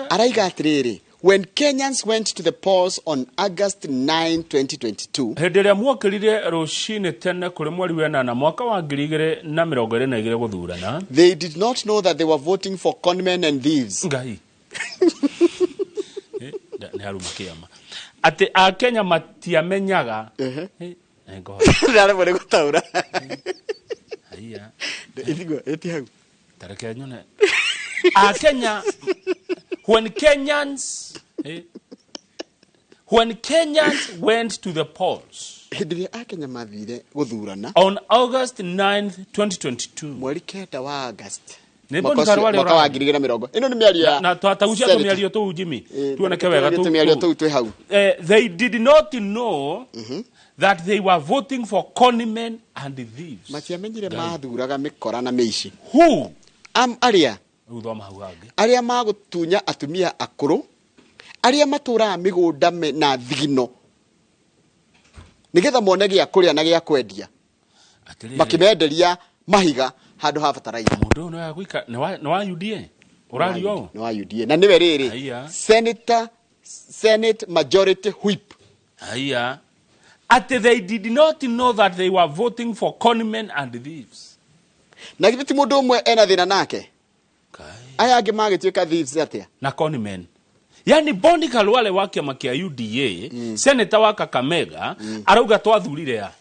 Araiga atĩrĩrĩ, when Kenyans went to the polls on August 9, 2022, hĩndĩ ĩrĩa muokĩrire rũcinĩ tene kũrĩ mweri wa ĩnana mwaka wa 2022 gũthurana, they did not know that they were voting for conmen and thieves. Ngai. Nĩ aruma kĩama atĩ Akenya matiamenyaga. Ndaremwo nĩ gũtaũra. Haiya. Ĩti hau. Tareke nyone. Akenya, when Kenyans went to the polls hĩndĩ ĩrĩa Akenya mathire gũthurana on August 9, 2022, mweri 9 wa August mwaka wa 2020, ĩno nĩ mĩario ya na twatagucia tũmĩario tũu Jimmy, tuoneke wega tũmĩario tũu twĩ hau. They did not know that they were voting for conmen and thieves. Matiamenyire mathuraga mĩkora na mĩici. Who? Arĩa Arĩa magũtunya atumia akũrũ, arĩa matũraga mĩgũnda na thigino nĩgetha mone gĩa kũrĩa na gĩa kwendia, makĩmenderia mahiga handũ ha bataraitha. Mũndũ ũyũ nĩ wa UDA ũrario ũũ? Nĩ wa UDA na nĩwe rĩrĩ Senate Majority Whip. Haiya. Atĩ they did not know that they were voting for conmen and thieves. Na githĩ ti mũndũ ũmwe ena thĩna nake? Aya angĩ magĩtuĩka thieves atĩa? Na conmen. Yani Boni Khalwale wa kĩama kĩa UDA, senator wa Kakamega, arauga twathurire ya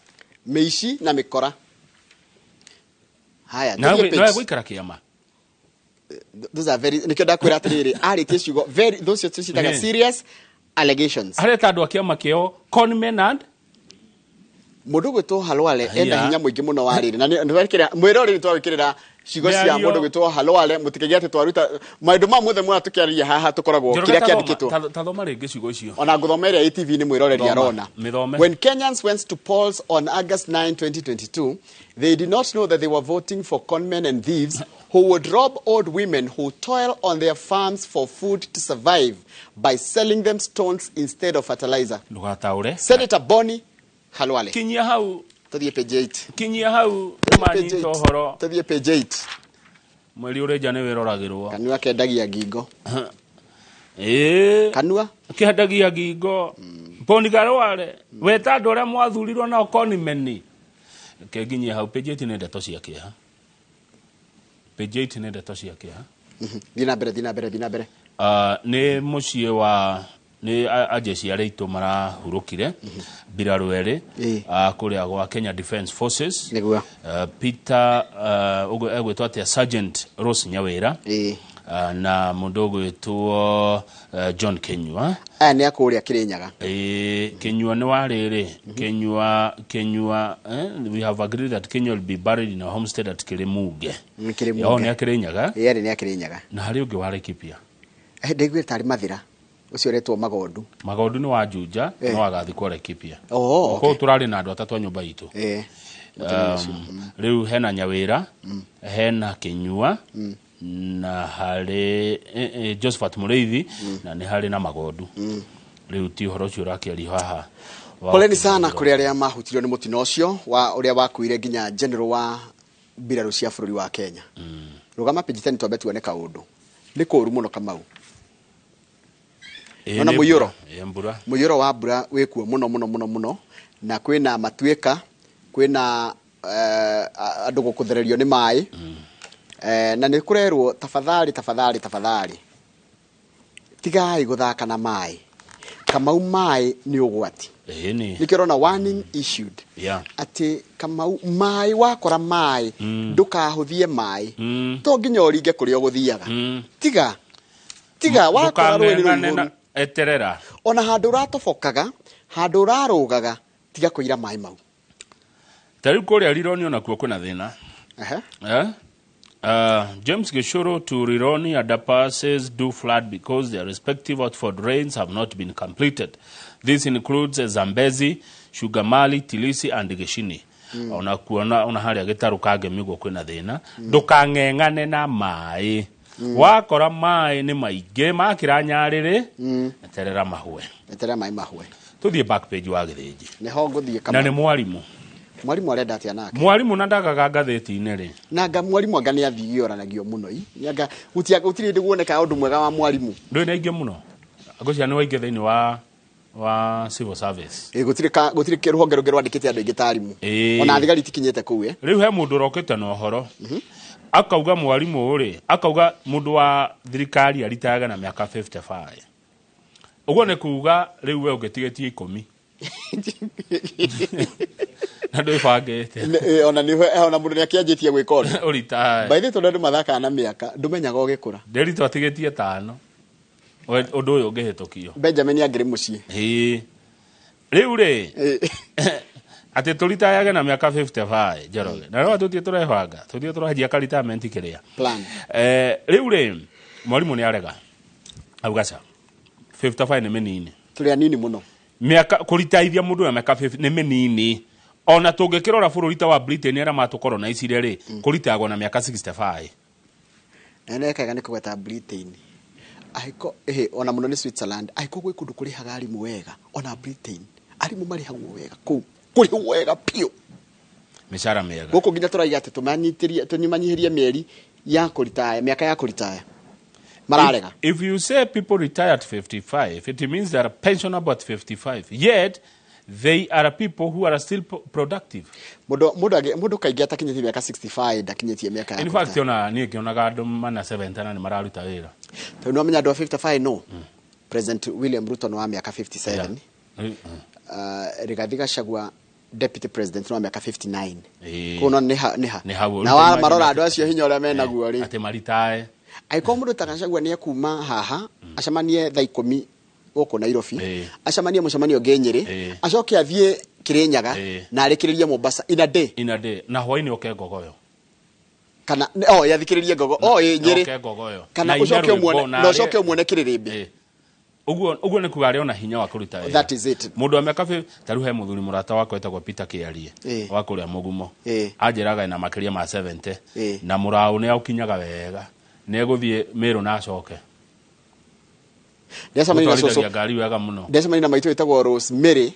mĩici na mĩkora. Haya, na gũikara kĩama. Those are very, nĩkĩo ndakwĩra atĩrĩrĩ, arĩtie ciugo very, those citaga serious allegations. Areta andũ a kĩama kĩao conmen and Mũndũ gwĩtwo Khalwale ena hinya mũingĩ mũno wa rĩrĩ na nĩ mwĩroreri twawĩkĩrĩra Ciugo cia Mĩario- mũndũ gwĩtwo Halwale, mũtikĩgĩa atĩ twaruta maũndũ ma mothe mwana tũkĩaria haha tũkoragwo Njoroge, kĩrĩa tathoma- kĩandĩkĩtwo. Tathoma rĩngĩ ciugo icio. Ona ngũthoma ĩrĩa ATV nĩ mwĩroreri Thoma, arona. mĩthome. When Kenyans went to polls on August 9, 2022, they did not know that they were voting for conmen and thieves who would rob old women who toil on their farms for food to survive by selling them stones instead of fertilizer. Ndũgataũre. Senator Bonnie Halwale. Kinyia hau. Tũthiĩ page 8. Kinyia hau Tũthiĩ page manyita 8. ũhoro. Tũthiĩ page 8. Mweri ũrĩ nja nĩ wĩroragĩrwo. Kanua kendagia ngingo. Ĩĩ. Kanua kĩendagia ngingo. Boni Garware weta andũ arĩa mwathurirwo nao konimeni. Reke nginyie hau page 8 nĩ ndeto cia kĩeha. Page 8 nĩ ndeto cia kĩeha. Thiĩ na mbere, thiĩ na mbere, thiĩ na mbere. Nĩ mũciĩ wa nĩ ajeshi arĩa aitũ marahurũkire mbirarũ erĩ kũrĩa gwa Kenya Defence Forces. Nĩguo. Peter ũguo egwĩtwo atĩa, Sergeant Rose Nyawĩra na mũndũ ũgwĩtwo John Kenyua. Aya nĩ a kũrĩa Kĩrĩnyaga. Ĩĩ, Kenyua nĩ wa rĩrĩ Kenyua Kenyua we have agreed that Kenyua will be buried in a homestead at Kĩrĩmunge. Kĩrĩmunge. O nĩ a Kĩrĩnyaga. Ĩĩ, arĩ nĩ a Kĩrĩnyaga. Na harĩ ũngĩ wa Laikipia. Ndaiguire tarĩ Mathĩra ũcio ũretwo Magondu. Magondu nĩ wa Juja no agathikwo Laikipia. Oh, Kũu tũrarĩ na andũ atatũ a nyũmba itũ. Mũtumia ũcio. Rĩu hena Nyawĩra, hena Kĩnyua, na harĩ Josephat Mũrĩithi, na nĩ harĩ na Magondu. Rĩu ti ũhoro ũcio ũrakĩario haha wa Poleni sana kũrĩ arĩa mahutirio nĩ mũtino ũcio wa ũrĩa wakuire nginya general wa mbirarũ cia bũrũri wa Kenya. Rũgama page 10 twambe tuone kaũndũ. Nĩ kũũru mũno Kamau. Ĩĩ, Nona nĩ mũiyũro. mbura. Ĩĩ, mbura. Mũiyũro wa mbura wĩkuo mũno mũno mũno mũno, na kwĩna matuĩka, kwĩna andũ gũkũthererio nĩ maĩ. Na nĩ kũrerwo tafadhali tafadhali tafadhali tigai gũthaka na maĩ. Kamau maĩ nĩ ũgwati. Ĩĩ, nĩ. Nĩkĩo ũrona warning issued atĩ Kamau maĩ wakora maĩ ndũkahũthie maĩ, to nginya ũringe kũrĩa ũgũthiaga. Tiga tiga wakora rũĩ nĩ Ndũkang'eng'ane rũihũru. na eterera. Ona handũ ũratobokaga, handũ ũrarũgaga, tiga kũira maĩ mau. Ta rĩu kũrĩa Rironi onakuo kwĩna thĩna. Ehe. Eh? James Gishuru to Rironi underpasses do flood because their respective outfall drains have not been completed. This includes Zambezi, Shugamali, Tilisi and Gishini. Ona kuona ona harĩa gĩtarũ kangemi guo kwĩna thĩna. Ndũkang'eng'ane na maĩ. Wakora maĩ nĩ maingĩ makĩra nyarĩrĩ, eterera mahwe. Eterera maĩ mahwe. Tũthiĩ back page wa Gĩthĩnji. Nĩho ngũthiĩ Na Kamau. nĩ mwarimũ. Mwarimũ arenda atĩa nake? Mwarimũ na ndagaga ngathĩti-inĩ rĩ. Na anga mwarimũ anga nĩ athioranagia mũno i. Nĩ anga gũtirĩ hĩndĩ guoneka ũndũ mwega wa mwarimũ. Ndũĩ nĩ aingĩ mũno. Ngwĩciria nĩ waingĩ thĩinĩ wa civil service. Ĩ, gũtirĩ rũhonge rũngĩ rwandĩkĩte andũ aingĩ ta arimũ. Ĩĩ. Ona thigari itikinyĩte kũu Rĩu he mũndũ ũrokĩte na ũhoro akauga mwarimũ rĩ, akauga mũndũ wa thirikari aritayaga na mĩaka 55. Ũguo nĩ kuga rĩu we ũngĩtigĩtie 10. Na ndwĩbangĩte. Ona nĩ ona mũndũ nĩ akĩanjĩtie gwĩka ũndũ. Ũritae. By the way, tondũ andũ mathakaga na mĩaka, ndũmenyaga ũgĩkũra. Ndĩritũ atigĩtie 5. Ũndũ ũyũ ũngĩhĩtũkio. Benjamin angĩrĩ mũciĩ. Ĩĩ. Rĩu rĩ, atĩ tũritayage na mĩaka 55 Njoroge. Na rĩu tũthiĩ tũrebanga, tũthiĩ tũranjia ka retirement kĩrĩa. Plan. Rĩu rĩ, mwarimũ nĩ arega. Auga ca. 55 nĩ mĩnini. Tũrĩ anini mũno. Mĩaka kũritaithia mũndũ na mĩaka 50 nĩ mĩnini. Ona tũngĩkĩrora bũrũri ta wa Britain arĩa matũkoronaicire rĩ, kũritagwo na mĩaka 65. Na nĩ kega nĩ kũgweta Britain. Ahiko ĩhĩ ona mũno nĩ Switzerland. Ahiko gwĩ kũndũ kũrĩhaga arimũ wega. Ona Britain arimũ marĩhagwo wega kũu. Kũrĩhwo wega biũ. Mĩcara mĩega. Gũkũ nginya tũraiga atĩ tũmanyitĩrie tũnyimanyihĩrie mĩeri ya kũritaya, mĩaka ya kũritaya. Mararega. If you say people retire at 55, it means they are pensionable at 55. Yet they are people who are still productive. Mũndũ kaingĩ atakinyĩtie mĩaka 65 ndakinyĩtie mĩaka ya In fact, ona niĩ ngĩonaga andũ mana 70 na nĩ mararuta wĩra. Tondũ nĩwamenya andũ a 55 no. President William Ruto nĩ wa mĩaka 57. Rigathi Gachagua deputy president nĩ wa mĩaka 59. Kũu no nĩ ha nĩ ha. Nĩ hau. Na wa marora andũ acio hinya ũrĩa menaguo rĩ. Atĩ maritae. Angĩkorwo mũndũ ta Gachagua nĩ ekuma haha acemanie thaa 10 gũkũ Nairobi, acemanie mũcemanio ũngĩ Nyĩrĩ, acoke athiĩ Kĩrĩnyaga na arĩkĩrĩrie Mombasa in a day. In a day. Na hwaĩ-inĩ oke Ngogoyo. Kana oh yathikĩrĩrie Ngogo oh ĩ Nyĩrĩ. Oke Ngogoyo. Kana Na aine ũcoke rwĩmbo, ũmuone na na arĩe- ũcoke ũmuone kĩrĩrĩmbĩ. Ũguo ũguo nĩ kuga arĩ ona hinya wa kũruta wĩra. That is it. Mũndũ wa mĩaka ta rĩu he mũthuri mũrata wakwa wĩtagwo Peter Kĩarie Ĩ. wa kũrĩa Mũgumo. Ĩ. Anjĩraga ena makĩria ma 70 Ĩ. na mũraũ nĩ aũkinyaga wega, nĩ egũthiĩ Mĩrũ na acoke. Ndecemania na cũcũ. Gũtwarithagia ngari wega mũno. Ndecemania na maitũ wĩtagwo Rosemary,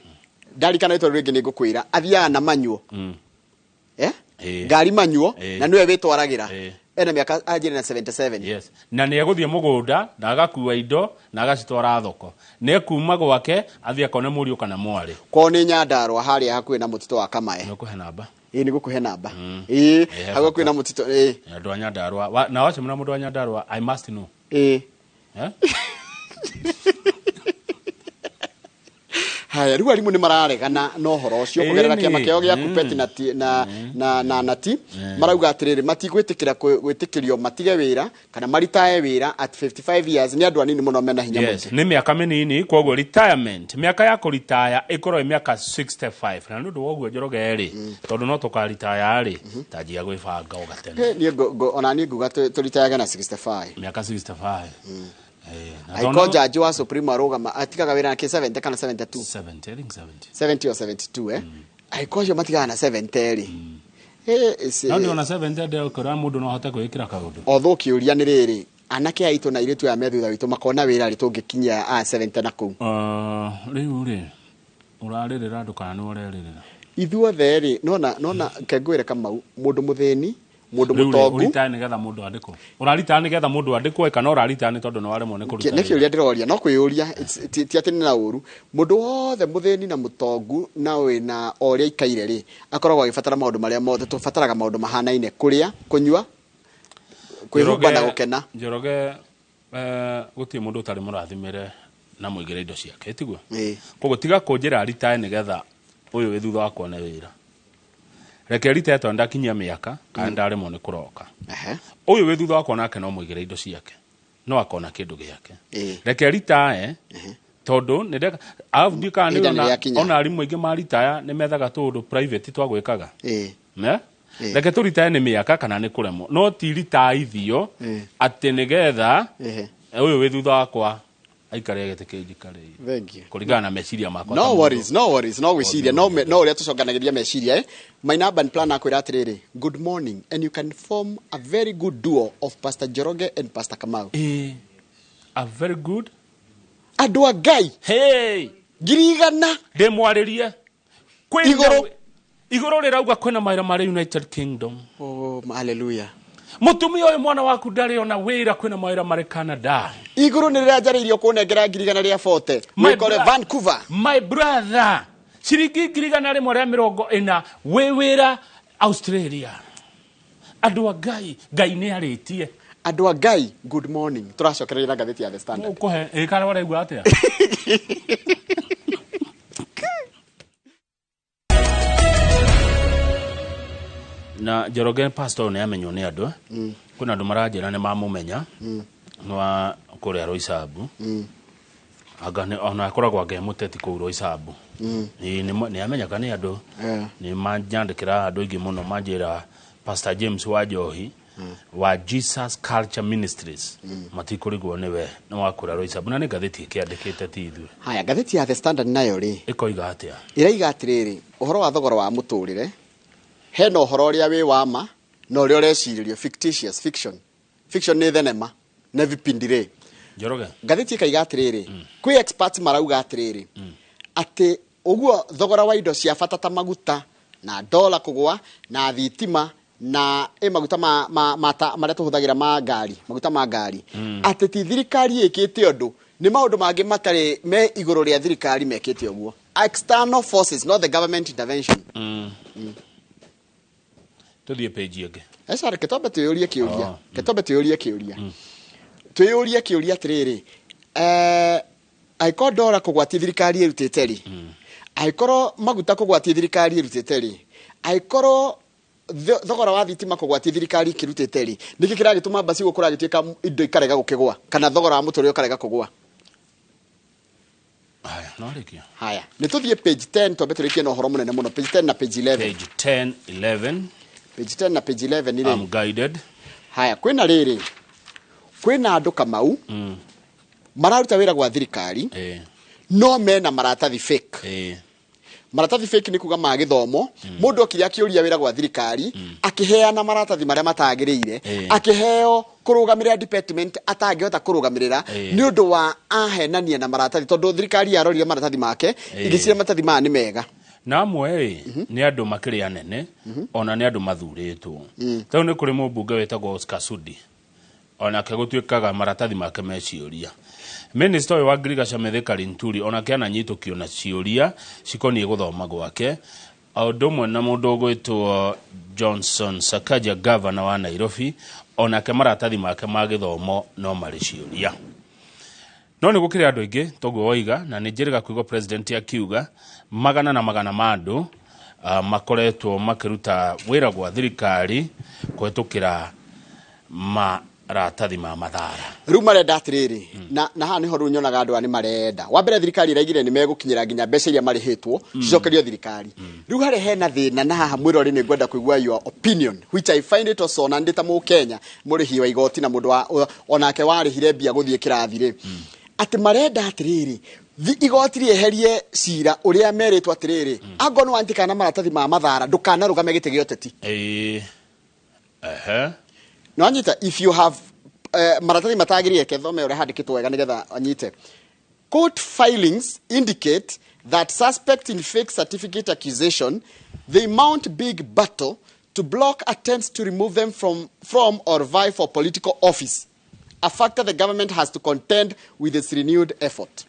ndarikana rĩtwa rĩu rĩngĩ nĩ ngũkwĩra, athiaga na manyuo. Eh? Ĩ. Ngari manyuo Ĩ. na nĩwe wĩtwaragĩra. Ĩ. Ena mĩaka anjĩre na 77. Yes. Na nĩ egũthiĩ mũgũnda na agakua indo na agacitwara thoko, nĩ ekuma gwake athiĩ akone mũriũ kana mwarĩ. Kwao nĩ Nyandarũa harĩa hakuhĩ na mũtitũ wa Kamae. Nĩ ũkũhe namba? Ĩ, nĩ gũkũhe namba. Ĩ, Ĩ, he hau hakuhĩ na mũtitũ ĩ. Andũ a Nyandarũa na wacemania na mũndũ wa Nyandarũa, I must know. Ĩ. Eh? Haya, rĩu arimũ nĩ mararegana na ũhoro ũcio kũgerera Ĩni. kĩama kĩao gĩa kupeti na na ti marauga atĩrĩrĩ, matigwĩtĩkĩra gwĩtĩkĩrio matige wĩra kana maritae wĩra at 55 years. Nĩ andũ anini mũno mena hinya Yes, mũingĩ. nĩ mĩaka mĩnini, koguo retirement, mĩaka ya kũritaya ĩkorwo ĩ mĩaka 65, na nĩ ũndũ wa ũguo Njoroge rĩ, tondũ no tũkaritaya rĩ, tanjia gwĩbanga o gatene. Hĩ, niĩ ona niĩ nguga tũritayage na 65. Mĩaka 65. Eh, na Angĩkorwo tondũ- njanji wa Supreme arũgama atigaga wĩra na kĩ 70 kana 72? 70, I think 70. 70 or 72, eh, angĩkorwo acio matigaga na 70 rĩ. Hĩ, No ndĩona 70 ndĩrakora mũndũ no ahote kwĩĩkĩra kaũndũ. Although kĩũria nĩ rĩrĩ, anake aitũ na airĩtu aya me thutha witũ makona wĩra rĩ tũngĩkinyia a 70 na kũu? Rĩu rĩ, ũrarĩrĩra andũ kana nĩ ũrerĩrĩra? Ithuothe rĩ, nona kengwĩre Kamau, mũndũ mũthĩni, mũndũ Rĩu rĩ, mũtongu. ũritaya nĩgetha mũndũ andĩkwo, ũraritaya nĩgetha mũndũ andĩkwo kana ũraritaya nĩ tondũ nĩ waremwo nĩ kũruta Nĩ wĩra? kĩũria ndĩroria, no kwĩyũria, ti atĩ nĩ na ũru. Mũndũ wothe mũthĩni na mũtongu na wĩna o ũrĩa aikaire rĩ, akoragwo agĩbatara maũndũ marĩa mothe tũbataraga, maũndũ mahanaine: kũrĩa, kũnyua, kwĩhumba na gũkena. Njoroge, gũtirĩ mũndũ ũtarĩ mũrathimĩre na mũigĩre indo ciake, tiguo? Ĩ. Koguo tiga kũnjĩra ritae nĩgetha ũyũ wĩ thutha wakwa one wĩra. Reke ritae tondũ ndakinyia mĩaka kana ndaremwo nĩ kũroka. Ũyũ wĩ thutha wakwa nake no mũigĩre indo ciake, no akona kĩndũ gĩake. Reke ritae tondũ nĩ ndeka arabu ndiũ kana Ihinda nĩ nĩ rĩakinya. ona arimũ aingĩ maritaya nĩ methaga tũũndũ private twa gwĩkaga. Ne? Ĩ. Reke tũritae nĩ mĩaka kana nĩ kũremwo, no ti ritaithio atĩ nĩgetha ũyũ wĩ thutha wakwa aikare gĩtĩ kĩ njikarĩire. Thank you. Kũringana na meciria makwa ta No mũndũ. worries, no worries, no gwĩciria no no ũrĩa tũcokanagĩria meciria, eh. My urban plan akwĩra atĩrĩrĩ, good morning, and you can form a very good duo of Pastor Njoroge and Pastor Kamau. Eh, a very good Andũ a Ngai. Hey, 100,000. Ndĩmwarĩrie Kwĩna- Igũrũ. Igũrũ rĩrauga kwĩna mawĩra marĩ United Kingdom. Oh, hallelujah. Mũtumia ũyũ, mwana waku ndarĩ ona wĩra, kwĩna mawĩra marĩ Canada. Igũrũ nĩ rĩranjarĩirio kũnengera 140,000 My wĩkore Vancouver. My brother, ciringi 140,000 wĩ wĩra Australia. Andũ a Ngai, Ngai nĩ arĩtie. Andũ a Ngai, good morning. Tũracokereria na ngathĩti ya The Standard. Ũkũhe ĩ kana ũraigua atĩa? Na Njoroge, pastor nĩ amenywo nĩ andũ, eh? Kwĩna andũ maranjĩra nĩ mamũmenya, nĩ wa kũrĩa Roysambu. Anga ona akoragwo anga e mũteti kũu Roysambu. Ĩĩ, nĩ amenyeka nĩ andũ. Nĩ manjandĩkĩra andũ aingĩ mũno, manjĩra Pastor James wa Njohi wa Jesus Culture Ministries, matikũrigwo nĩwe, nĩ wa kũrĩa Roysambu, na nĩ ngathĩti ĩkĩandĩkĩte, ti ithuĩ. Haya, ngathĩti ya The Standard nayo rĩ, ĩkoiga atĩa? Ĩraiga atĩrĩrĩ, ũhoro wa thogora wa mũtũrĩre, hena ũhoro ũrĩa wĩ wa ma na ũrĩa ũrecirĩrio, fictitious, fiction. Fiction nĩ thenema na vipindi rĩ. Njoroge. Ngathĩti ĩkaiga atĩrĩrĩ, kwĩ experts marauga atĩrĩrĩ, atĩ ũguo thogora wa indo cia bata ta maguta na dola kũgũa na thitima na ĩ maguta ma marĩa tũhũthagĩra ma ngari, maguta ma ngari, atĩ ti thirikari ĩkĩte ũndũ, nĩ maũndũ mangĩ matarĩ me igũrũ rĩa thirikari mekĩte ũguo, external forces, not the government intervention. Tũthiĩ page ĩngĩ. Esa, reke twambe twĩyũrie kĩũria. Oh. Reke twambe twĩyũrie kĩũria, twĩyũrie kĩũria atĩrĩrĩ, angĩkorwo ndora kũgwatia thirikari ĩrutĩte rĩ, angĩkorwo maguta kũgwatia thirikari ĩrutĩte rĩ, angĩkorwo thogora wa thitima kũgwatia thirikari ĩkĩrutĩte rĩ, nĩkĩ kĩragĩtũma mbaci gũkũ kũragĩtuĩka indo ikarega gũkĩgũa kana thogora wa mũtũrĩre ũkarega kũgũa? Haya, no rĩkia. Haya, nĩ tũthiĩ page 10, twambe tũrĩkie na ũhoro mũnene mũno, page 10 na page 11. Page 10, 11. Page 10 na page 11 rĩ. I'm guided. Haya, kwĩna rĩrĩ, kwĩna andũ Kamau mararuta wĩra gwa thirikari no mena maratathi fake. Maratathi fake nĩ kuga ma gĩthomo. Mũndũ okire akĩũria wĩra gwa thirikari, akĩheana maratathi marĩa matagĩrĩire, akĩheo kũrũgamĩrĩra department atangĩhota kũrũgamĩrĩra nĩ ũndũ wa ahenania na maratathi, tondũ thirikari yarorire maratathi make ĩgĩciria maratathi maya nĩ mega. Na amwe rĩ nĩ andũ makĩrĩ anene, ona nĩ andũ mathurĩtwo. Tondũ nĩ kũrĩ mũmbunge wĩtagwo Oscar Sudi, onake gũtuĩkaga maratathi make me ciũria. Minister ũyũ wa Ngirigaca Mithika Linturi onake ananyitũkio na ciũria cikoniĩ gũthoma gwake, o ũndũ ũmwe na mũndũ ũgwĩtwo Johnson Sakaja, governor wa Nairobi, onake maratathi make ma gĩthomo no marĩ ciũria. No nĩ gũkĩrĩ andũ aingĩ toguo woiga, na nĩ njĩrĩga kũigua president akiuga magana na magana ma andũ makoretwo makĩruta wĩra gwa thirikari kũhetũkĩra maratathi ma mathara. Rĩu marenda atĩrĩrĩ, na haha nĩho rĩu nyonaga andũ aya nĩ marenda. Wa mbere thirikari ĩraigire nĩ megũkinyĩra nginya mbeca iria marĩhĩtwo cicokerio thirikari. Rĩu harĩa hena thĩna, na haha mwĩrori nĩ ngwenda kũigua your opinion, which I find it also, na ndĩ ta Mũkenya mũrĩhi wa igoti na mũndũ wa onake warĩhire mbia gũthiĩ kĩrathi rĩ, atĩ marenda atĩrĩrĩ, igoti rĩeherie cira ũrĩa merĩtwo atĩrĩrĩ, angorwo nĩ wanyitĩkana na maratathi ma mathara ndũkanarũgame gĩtĩ gĩa ũteti. No anyita, if you have maratathi matagĩrĩire, kethome ũrĩa handĩkĩtwo wega nĩgetha anyite. Court filings indicate that suspect in fake certificate accusation, they mount big battle to block attempts to remove them from or vie for political office, a factor the government has to contend with its renewed effort.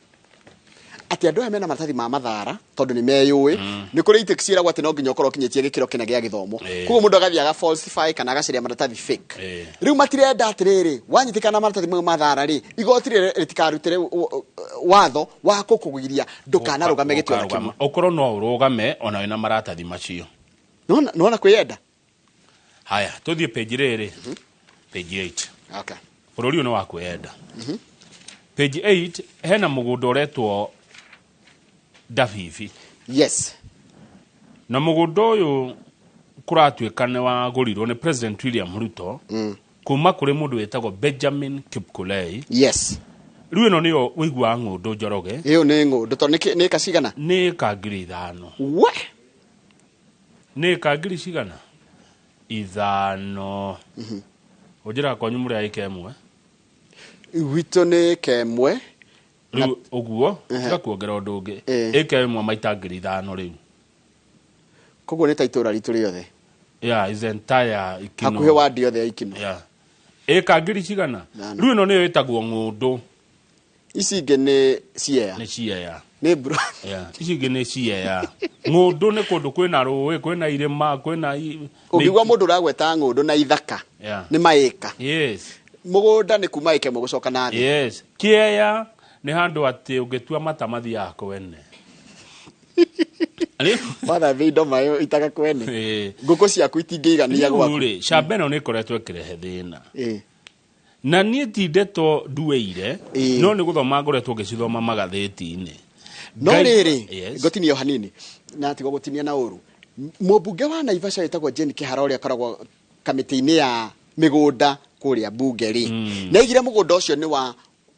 Atĩ andũ aya mena maratathi ma mathara tondũ nĩ meyũĩ, nĩ kũrĩ itĩ ciĩragwo atĩ no nginya ũkorwo ũkinyĩtie gĩkĩro kĩna gĩa gĩthomo. Koguo mũndũ agathiĩ aga falsify kana agacaria maratathi fake. Rĩu matirenda atĩrĩrĩ, wanyitĩkana maratathi mau mathara rĩ, igoti rĩtikarutĩre watho wa gũkũgiria ndũkanarũgame gĩtĩ ona kĩmwe. Ũkorwo no ũrũgame ona wĩna maratathi macio. Nĩwona kwĩyenda? Haya, tũthiĩ page rĩrĩ. Page 8. Okay. Bũrũri ũyũ nĩ wa kwĩyenda. Page 8 hena mũgũnda ũretwo Davivi. Yes. Na mũgũnda ũyũ kũratuĩka nĩ wagũrirwo nĩ President William Ruto kuma kũrĩ mũndũ wĩtagwo Benjamin Kipkulei. Yes. Rĩu ĩno nĩyo ũiguaga ng'ũndũ Njoroge. Ĩyo nĩ ng'ũndũ tondũ nĩ ĩka cigana? Nĩ ĩka 5,000. We? Nĩ ĩka ngiri cigana? 5. Ũnjĩraga kwanyu mũrĩ a ĩka ĩmwe? Gwitũ nĩ ĩka ĩmwe. Rĩu ũguo, tiga kuongerera ũndũ ũngĩ. Ĩka ĩmwe maita 5,000 rĩu. Koguo nĩ ta itũũra ritũ rĩothe. Yeah, is entire Ikino. Hakuhĩ wadi yothe ya Ikino. Yeah. Ĩka ngiri cigana? Ithano. Rĩu ĩno nĩyo ĩtagwo ng'ũndũ. Ici ingĩ nĩ ciea. Nĩ ciea. Nĩ mbura. Yeah. Ici ingĩ nĩ ciea. Ng'ũndũ nĩ kũndũ kwĩna rũĩ, kwĩna irĩma, kwĩna Ũngĩigua mũndũ ũragweta ng'ũndũ na ithaka, Yeah. nĩ maĩka. Yes. Mũgũnda nĩ kuma ĩka ĩmwe gũcoka na thĩ. Yes. Kĩea nĩ handũ atĩ ũngĩtua mata mathiaga kwene. Wathambia indo maĩ itaga kwene. Ngũkũ ciaku itingĩigania Rĩu gwaku. rĩ, camba ĩno nĩ ĩkoretwo ĩkĩrehe thĩna. Na niĩ ti ndeto nduĩire, no nĩ gũthoma ngoretwo ngĩcithoma magathĩti-inĩ. No rĩrĩ, Yes. ngũtinia o hanini, na tiga gũtinia na ũru. Mũmbunge wa Naivasha wĩtagwo Jane Kĩhara ũrĩa akoragwo kamĩtĩ-inĩ ya mĩgũnda kũrĩa mbunge rĩ, nĩaigire mũgũnda ũcio nĩ wa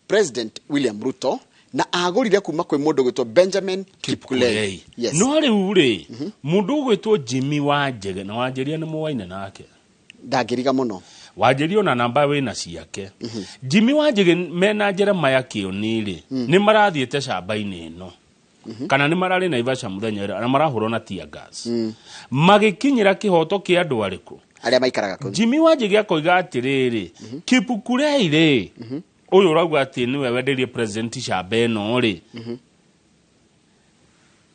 President William Ruto na agũrire kuma kwĩ mũndũ ũgwĩtwo Benjamin Kipkulei. Yes. No rĩu rĩ, mũndũ ũgwĩtwo Jimmy Wanjege, na Wanjĩria nĩ mũwaine nake. Ndangĩriga mũno. Wanjĩria ona namba wĩna ciake. Jimmy Wanjege mena Jeremiah Kĩoni rĩ, nĩ marathiĩte camba-inĩ ĩno. Kana nĩ mararĩ Naivasha mũthenya ũrĩa, na marahũrwo na tear gas. Magĩkinyĩra kĩhoto kĩa andũ arĩkũ? Arĩa maikaraga kũu. Jimmy Wanjege akoiga atĩrĩrĩ, Kipkulei rĩ, ũyũ ũrauga atĩ nĩwe wendeirie president camba ĩno rĩ,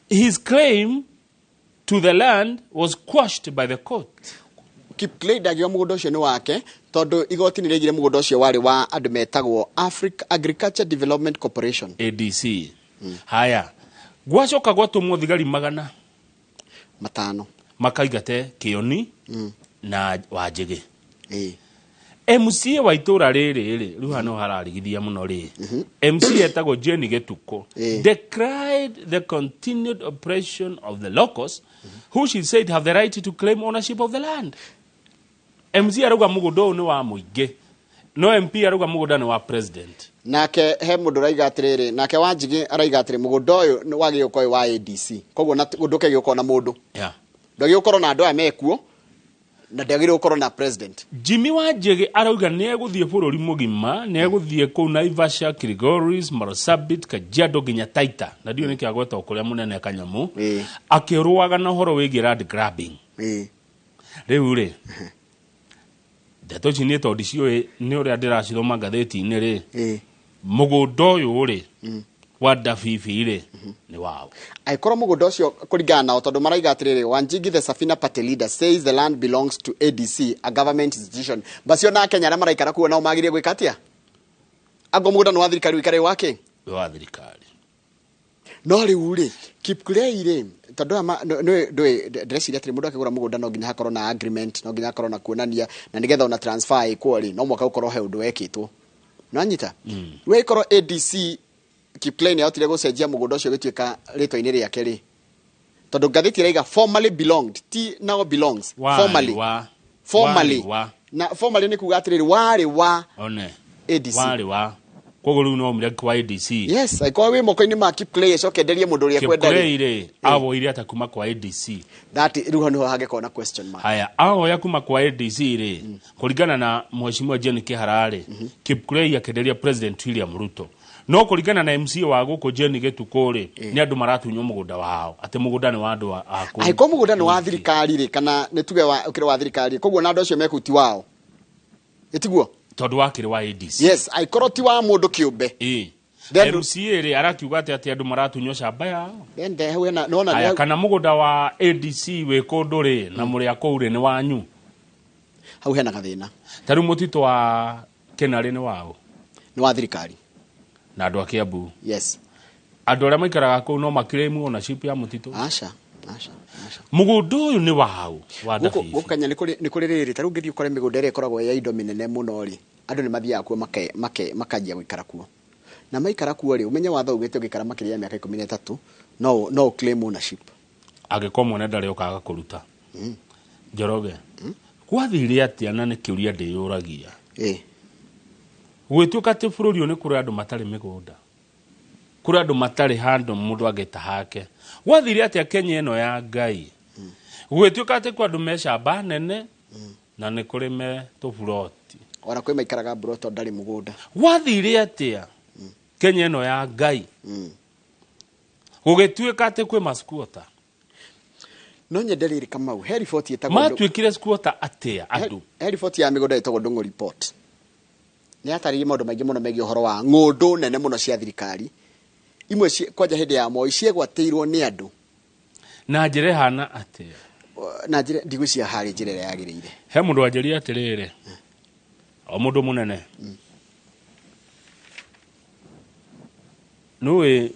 his claim to the land was quashed by the court. Kipkulei ndagiuga mũgũnda ũcio nĩ wake tondũ igoti nĩ rĩaigire mũgũnda ũcio warĩ wa andũ metagwo Africa Agriculture Development Corporation. ADC. Haya, gwacoka gwatũmwo thigari magana matano makaingate Kĩoni na Wanjĩgĩ. MCA wa itũra rĩrĩ rĩ, rĩu haha no hararigithia mũno rĩ. MCA etagwo Jane Gĩtukũ. Decried the continued oppression of the locals who she said have the right to claim ownership of the land. MC arauga mũgũnda ũyũ nĩ wa mũingĩ, no MP arauga mũgũnda nĩ wa president. Nake he mũndũ ũraiga atĩrĩrĩ, nake Wanjigi araiga atĩrĩ, mũgũnda ũyũ nĩ wagĩrĩirwo gũkorwo wĩ wa ADC, koguo ndũkĩagĩrĩirwo gũkorwo na mũndũ, ndwagĩrĩirwo gũkorwo na andũ aya mekuo, na ndwagĩrĩirwo gũkorwo na president. Jimmy Wanjigi arauga nĩ egũthiĩ bũrũri mũgima, nĩ egũthiĩ kũu Naivasha, Kilgoris, Marsabit, Kajiado nginya Taita, na ndiũĩ nĩkĩ agweta o kũrĩa mũnene Kanyamu, akĩrũaga na ũhoro wĩgiĩ land grabbing. Rĩu rĩ, ndeto ici niĩ tondũ ndiciũĩ nĩ ũrĩa ndĩracithoma ngathĩti-inĩ rĩ, mũgũnda ũyũ rĩ wa Ndabibi rĩ nĩ wao. Angĩkorwo mũgũnda ũcio kũringana nao, tondũ maraiga atĩrĩrĩ, Wanjigi the Safina party leader says the land belongs to ADC, a government institution. Bacio na Kenya arĩa maraikara kuo nao magĩrĩire gwĩka atĩa? Angĩkorwo mũgũnda nĩ wa thirikari, ũikare wake? Nĩ wa thirikari. No rĩu rĩ, Kipkulei rĩ, tondũ aya ndũĩ, ndĩreciria atĩrĩ, mũndũ akĩgũra mũgũnda no nginya hakorwo na agreement, no nginya hakorwo na kuonania, na nĩgetha ona transfer ĩkwo rĩ, no mũhaka gũkorwo he ũndũ wekĩtwo. Nĩwanyita? Rĩu ĩkorwo ADC Kipkulei nĩahotire gũcenjia mũgũnda ũcio ũgĩtuĩka rĩtwa-inĩ rĩake rĩ, tondũ ngathĩti ĩraiga formally belonged, ti now belongs, Warĩ formally. wa. Formally. Warĩ wa. Na formally nĩ kuga atĩrĩrĩ, warĩ wa One. ADC. Warĩ wa. Koguo rĩu no umire kwa ADC. Yes, angĩkorwo wĩ moko-inĩ ma Kipkulei acoke enderie mũndũ ũrĩa ekwenda rĩ. Kipkulei rĩ, awoire atĩa kuma kwa ADC? That rĩu hau nĩho hangĩkorwo na question mark. Haya, awoya kuma kwa ADC rĩ, kũringana na Mheshimiwa Jane Kĩhara rĩ, Kipkulei akĩenderia President William Ruto. No kũringana na MC wa gũkũ Jane Gĩtukũ rĩ, nĩ andũ maratunywo mũgũnda wao, atĩ mũgũnda nĩ wa andũ a kũu. Angĩkorwo mũgũnda nĩ wa thirikari rĩ, kana nĩ tuge ũkĩrĩ wa thirikari, koguo na andũ acio mekũu ti wao. Ĩtiguo? Tondũ wakĩrĩ wa ADC. Yes, angĩkorwo ti wa mũndũ kĩũmbe. Then MCA rĩ, arakiuga atĩ andũ maratunywo shamba yao. Then there hau hena, nĩwona Haya, hau- kana mũgũnda wa ADC wĩ kũndũ rĩ, na mũrĩ a kũu rĩ, nĩ wanyu. Hau hena gathĩna. Ta rĩu mũtitũ wa Kĩnarĩ nĩ wao? Nĩ wa thirikari. Na andũ a Kiambu. Yes. Andũ arĩa maikaraga kũu no maclaim ownership ya mũtitũ? Aca, aca, aca. Mũgũnda ũyũ nĩ wao wa Gũkũ, Ndabibi? gũkũ Kenya nĩ kũrĩ rĩrĩ, ta rĩu ũngĩthiĩ ũkore mĩgũnda ĩrĩa ĩkoragwo ya indo mĩnene mũno rĩ, andũ nĩ mathiaga kuo makanjia gũikara kuo. Na maikara kuo rĩ, ũmenye watho ugĩte ũngĩikara makĩria ya mĩaka 13, no claim ownership. Angĩkorwo mwene ndarĩ ũkaga kũruta. Njoroge, gwathire atĩa na nĩ kĩũria ndĩyũragia? Gwĩtuĩka atĩ bũrũri ũyũ nĩ kũrĩ andũ matarĩ mĩgũnda, kũrĩ andũ matarĩ handũ mũndũ angĩta hake. Gwathire atĩa Kenya ĩno ya Ngai? Gwĩtuĩka atĩ kwĩ andũ me camba nene na nĩ kũrĩ me tũburoti. Ona kwĩ maikaraga mburoti ndarĩ mũgũnda. Gwathire atĩa Kenya ĩno ya Ngai? Gũgĩtuĩka atĩ kwĩ masquota. No nyende rĩrĩ Kamau, he riboti ĩtagwo Matuĩkire squatter atĩa andũ? He riboti ya mĩgũnda ĩtagwo Ndung'u report. Nĩ yatarĩirie maũndũ maingĩ mũno megiĩ ũhoro wa ng'ũndũ nene mũno cia thirikari. Imwe kwanja hĩndĩ ya Moi ciegwatĩirwo nĩ andũ. Na njĩra ĩhana atĩa? Na njĩra ndigwĩciria harĩ njĩra ĩrĩa yagĩrĩire. He mũndũ wanjĩrire atĩrĩrĩ, o mũndũ mũnene. Nĩũĩ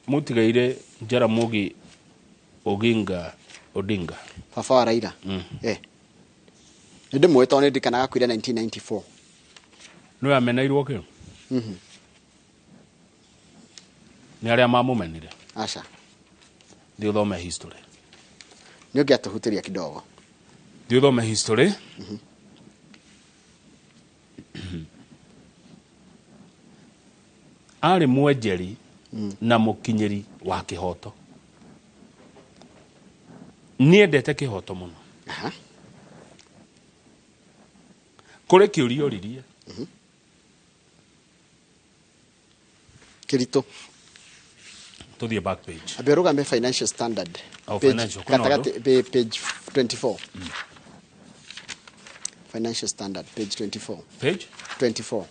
mũtigaire Jaramogi Oginga Odinga? Baba wa Raila. Nĩ ndĩmũĩ tondũ nĩ ndirikanaga akuire 1994. Nĩwe ameneirwo kĩ? Nĩ arĩa mamũmenire? Aca. Thiĩ ũthome history. Nĩ ũngĩatũhutĩria kidogo. Thiĩ ũthome history. Arĩ mwenjeri na mũkinyĩri wa kĩhoto. Nĩendete kĩhoto mũno. Kũrĩ kĩũria oririe. Kĩritũ. Tũthiĩ back page. Ambe ũrũgame Financial Standard. Oh, Page financial, kwĩna gatagatĩ, ũndũ? page 24. Financial Standard, page 24. Page? 24.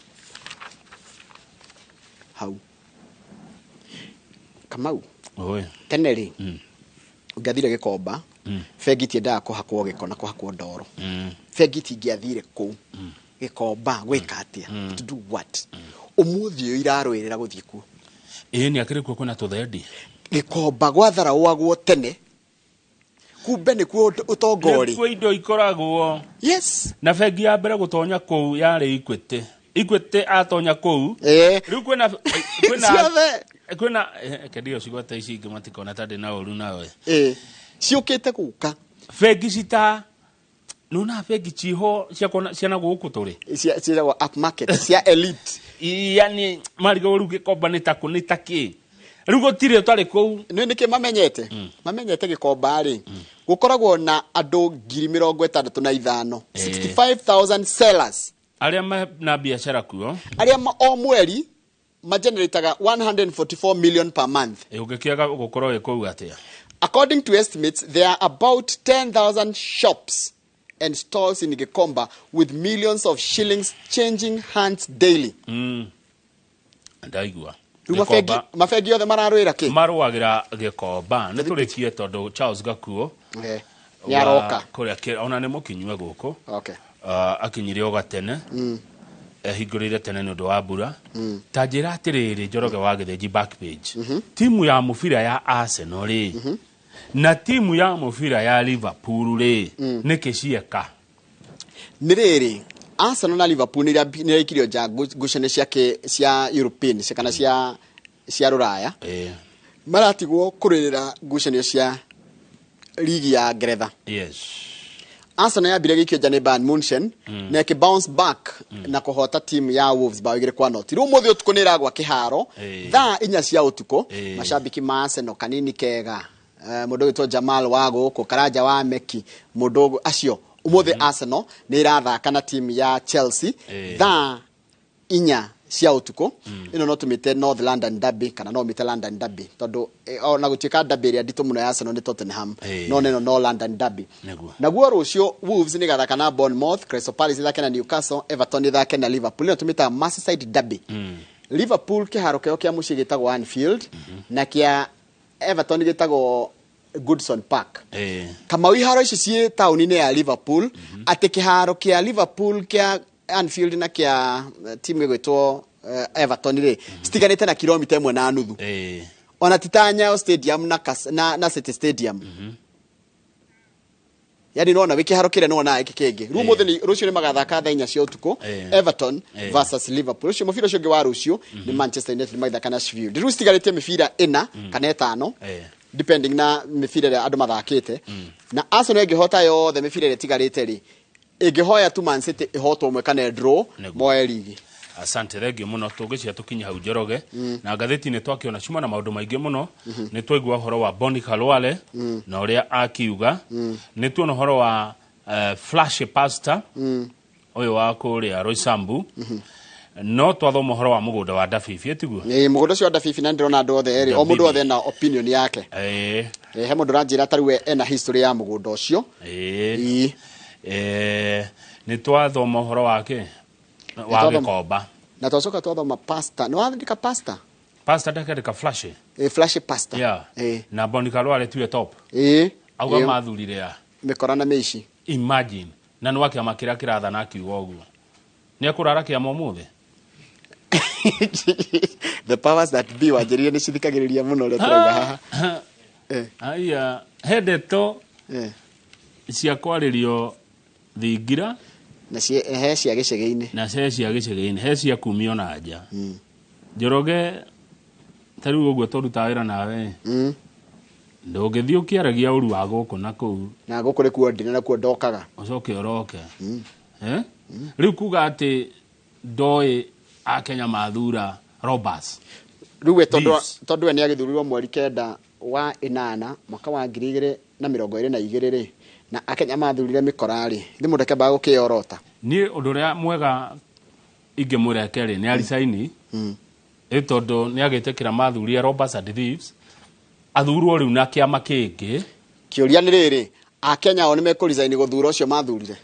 Hau. Kamau. Oi. Tene rĩ, ũngĩathire Gĩkomba, bengi tiendaga kũhakwo gĩko na kũhakwo ndoro. Bengi tingĩathire kũu. Gĩkomba gwĩka atĩa? To do what? Ũmũthĩ ũyũ irarũĩrĩra gũthiĩ kuo. Ĩĩ, nĩ akĩrĩ kuo kwĩna tũthendi. Gĩkomba gwatharaũagwo tene. Kumbe nĩkuo ũtonga ũrĩ. Nĩkuo indo ikoragwo. Yes. Na bengi ya mbere gũtonya kũu yarĩ Equity. Equity atonya kũu. Rĩu kwĩna Ciothe. Kwĩna, kendio cigwete ici ingĩ matikona ta ndĩ na ũru nawe. Ciũkĩte gũka. Bengi cita Nona bengi ciho cia kona ciana gũkũ tũrĩ Cia ciĩtagwo up market cia elite. Yani marigagwo rĩu Gĩkomba nĩ takũ nĩ takĩ rĩu gũtirĩ ũtarĩ kũu. Nĩ nĩkĩ mamenyete mamenyete Gĩkomba rĩ gũkoragwo na andũ 65,000, 65,000 sellers arĩa na biacara kuo, arĩa o mweri magenerataga 144 million per month. Ũngĩkĩaga gũkorwo wĩ kũu atĩa? According to estimates, there are about 10,000 shops and stalls in Gikomba with millions of shillings changing hands daily. Ndaigua. Rĩu mabengi mabengi othe mararũĩra kĩ? Marũagĩra Gĩkomba. Nĩ tũrĩkie tondũ Charles Gakuo Nĩ aroka. Kũrĩa ona nĩ mũkinyue gũkũ. Okay. Akinyire o gatene. Ehingũrĩire tene nĩ ũndũ wa mbura. Ta njĩra atĩrĩrĩ, Njoroge wa Gĩthĩnji, back page. Timu ya mũbira ya Arsenal rĩ na timu ya mũbira ya Liverpool rĩ nĩkĩ cieka? Nĩ rĩrĩ, Arsenal na Liverpool nĩ iraikirio nja ngucanio cia cia European cia kana cia rũraya. Maratigwo kũrũĩrĩra ngucanio cia ligi ya Ngeretha. Arsenal yambire gĩikio nja nĩ Bayern Munchen na ĩkĩ bounce back na kũhota timu ya Wolves bao 2-0. Rĩu ũmũthĩ ũtukũ nĩ ĩragwa kĩharo thaa 4 cia ũtukũ. Macambĩki ma Arsenal kanini kega, mũndũ ũgwĩtwo Jamal wa gũkũ Karanja wa Meki, mũndũ acio ũmũthĩ Arsenal nĩ ĩrathaka na timu ya Chelsea thaa 4 cia ũtukũ. Ĩno no tũmĩte North London Derby kana no mĩte London Derby tondũ ona gũtuĩka derby ĩrĩa nditũ mũno ya Arsenal nĩ Tottenham, no neno no London Derby. Naguo rũciũ Wolves nĩ gathaka na Bournemouth, Crystal Palace ĩthake na Newcastle, Everton ĩthake na Liverpool. Ĩno tũmĩtaga Merseyside Derby. Liverpool kĩharo kĩao kĩa mũciĩ gĩtagwo Anfield na kĩa Everton gĩtagwo Goodison Park. Kamau, iharo ici ciĩ taũni-inĩ ya Liverpool, atĩ kĩharo kĩa Liverpool kĩa Anfield na kĩa timu ĩgwĩtwo Everton rĩ citiganĩte na kilomita 1.5. Ona ti ta Nyayo Stadium na City Stadium. Yani nona wĩ kĩharo kĩrĩa nĩwona gĩkĩ kĩngĩ. Rĩu ũmũthĩ rũciũ nĩ magathaka thaa 4 cia ũtukũ, Everton versus Liverpool. Rũciũ mũbira ũcio ũngĩ wa rũciũ nĩ Manchester United magĩthaka na Sheffield. Rĩu citigarĩtie mĩbira 4 kana 5 depending na mĩbira ĩrĩa andũ mathakĩte. Na Arsenal ĩngĩhota yothe mĩbira ĩrĩa ĩtigarĩte rĩ, ĩngĩhoya tu Man City ĩhotwo ũmwe kana draw, moe ligi. Asante, thengio mũno. Tũngĩcia tũkinye hau, Njoroge, na ngathĩti-inĩ twakĩona cuma na maũndũ maingĩ mũno. Nĩ twaigua ũhoro wa Boni Khalwale na ũrĩa akiuga. Nĩ tuona ũhoro wa Flash Pastor ũyũ wa kũrĩa Roysambu. No twathoma ũhoro wa mũgũnda wa Dabibi, tiguo? Ĩĩ, mũgũnda ũcio wa Dabibi, na ndĩrona andũ othe erĩ, o mũndũ othe ena opinion yake. He mũndũ ũranjĩra ta rĩu we ena history ya mũgũnda ũcio. Nĩ twathoma ũhoro wake wa Gĩkomba. Na twacoka twathoma pastor. Nĩ wandĩka pastor? Pastor ndakandĩka Flash. Flash Pastor. Yeah. Na Boni Khalwale tiwe top. Auga mathurire ya mĩkora na mĩici. Imagine, na nĩ wa kĩama kĩrĩa kĩrathana akiuga ũguo. Nĩ ekũrara kĩama ũmũthĩ. The powers that be wanjĩrire nĩ cithikagĩrĩria mũno ũrĩa tũrauga haha. Aya, he ndeto cia kwarĩrio thingira na he cia gĩcegĩ-inĩ, na he cia gĩcegĩ-inĩ, he cia kumio na nja. Njoroge, ta rĩu ũguo tũrutaga wĩra nawe, ndũngĩthiĩ ũkĩaragia ũru wa gũkũ na kũu. Na gũkũ nĩkuo ndĩ na nakuo ndokaga. Ũcoke ũroke. Rĩu kuga atĩ ndoĩ Akenya mathura robbers. Rĩu we tondũ we nĩ agĩthurirwo mweri 9 wa 8 mwaka wa 2022 rĩ, na Akenya mathurire mĩkora rĩ, nĩ mũndũ akĩambaga gũkĩyorota. Niĩ ũndũ ũrĩa mwega ingĩmwĩra eke rĩ, nĩ aricaini ĩ tondũ nĩ agĩtĩkĩra mathuria robbers and thieves, athurwo rĩu na kĩama kĩngĩ. Kĩũria nĩ rĩrĩ, Akenya o nĩ mekũresign gũthura ũcio mathurire?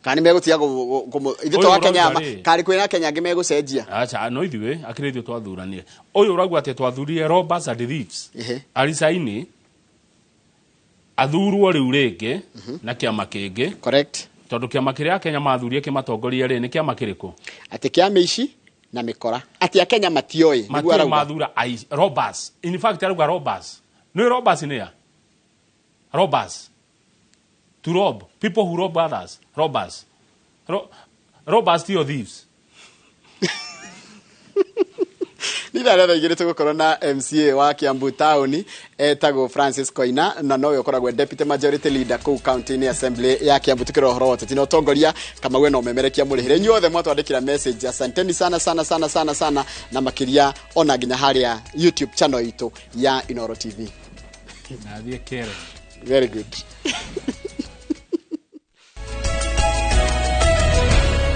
Kana nĩ megũtiga ithuĩ to Ũyũ Akenya ũrauga rĩ? Karĩ kwĩna Akenya angĩ megũcenjia? Acha, no ithuĩ akĩrĩ ithuĩ twathuranire. Ũyũ ũrauga atĩ twathurire robbers and thieves. Aricaini athurwo rĩu rĩngĩ na kĩama kĩngĩ. Correct. Tondũ kĩama kĩrĩa Akenya mathurie kĩmatongorie rĩ, nĩ kĩama kĩrĩkũ? Atĩ kĩa mĩici na mĩkora. Atĩ Akenya matioĩ, nĩguo Matiũĩ arauga. Mathura robbers. In fact arauga robbers. Nĩ robbers nĩ ya? Robbers. To rob. People who rob others. Robbers. Robbers tio thieves. Nĩ Ithaa rĩa 2:00 tũgũkorwo na MCA wa Kiambu Town etagwo Francis Koina, na nowe ũkoragwo e deputy majority leader kũu county-inĩ assembly ya Kiambu, tukĩrora ũhoro wa ũteti na ũtongoria. Kamau ena ũmemerekia mũrĩhĩre. Inyuothe mwatwandĩkĩra message, asanteni sana sana sana sana sana, na makĩria ona nginya harĩa YouTube channel itũ ya Inoro TV. Nathiĩ kere. Very good.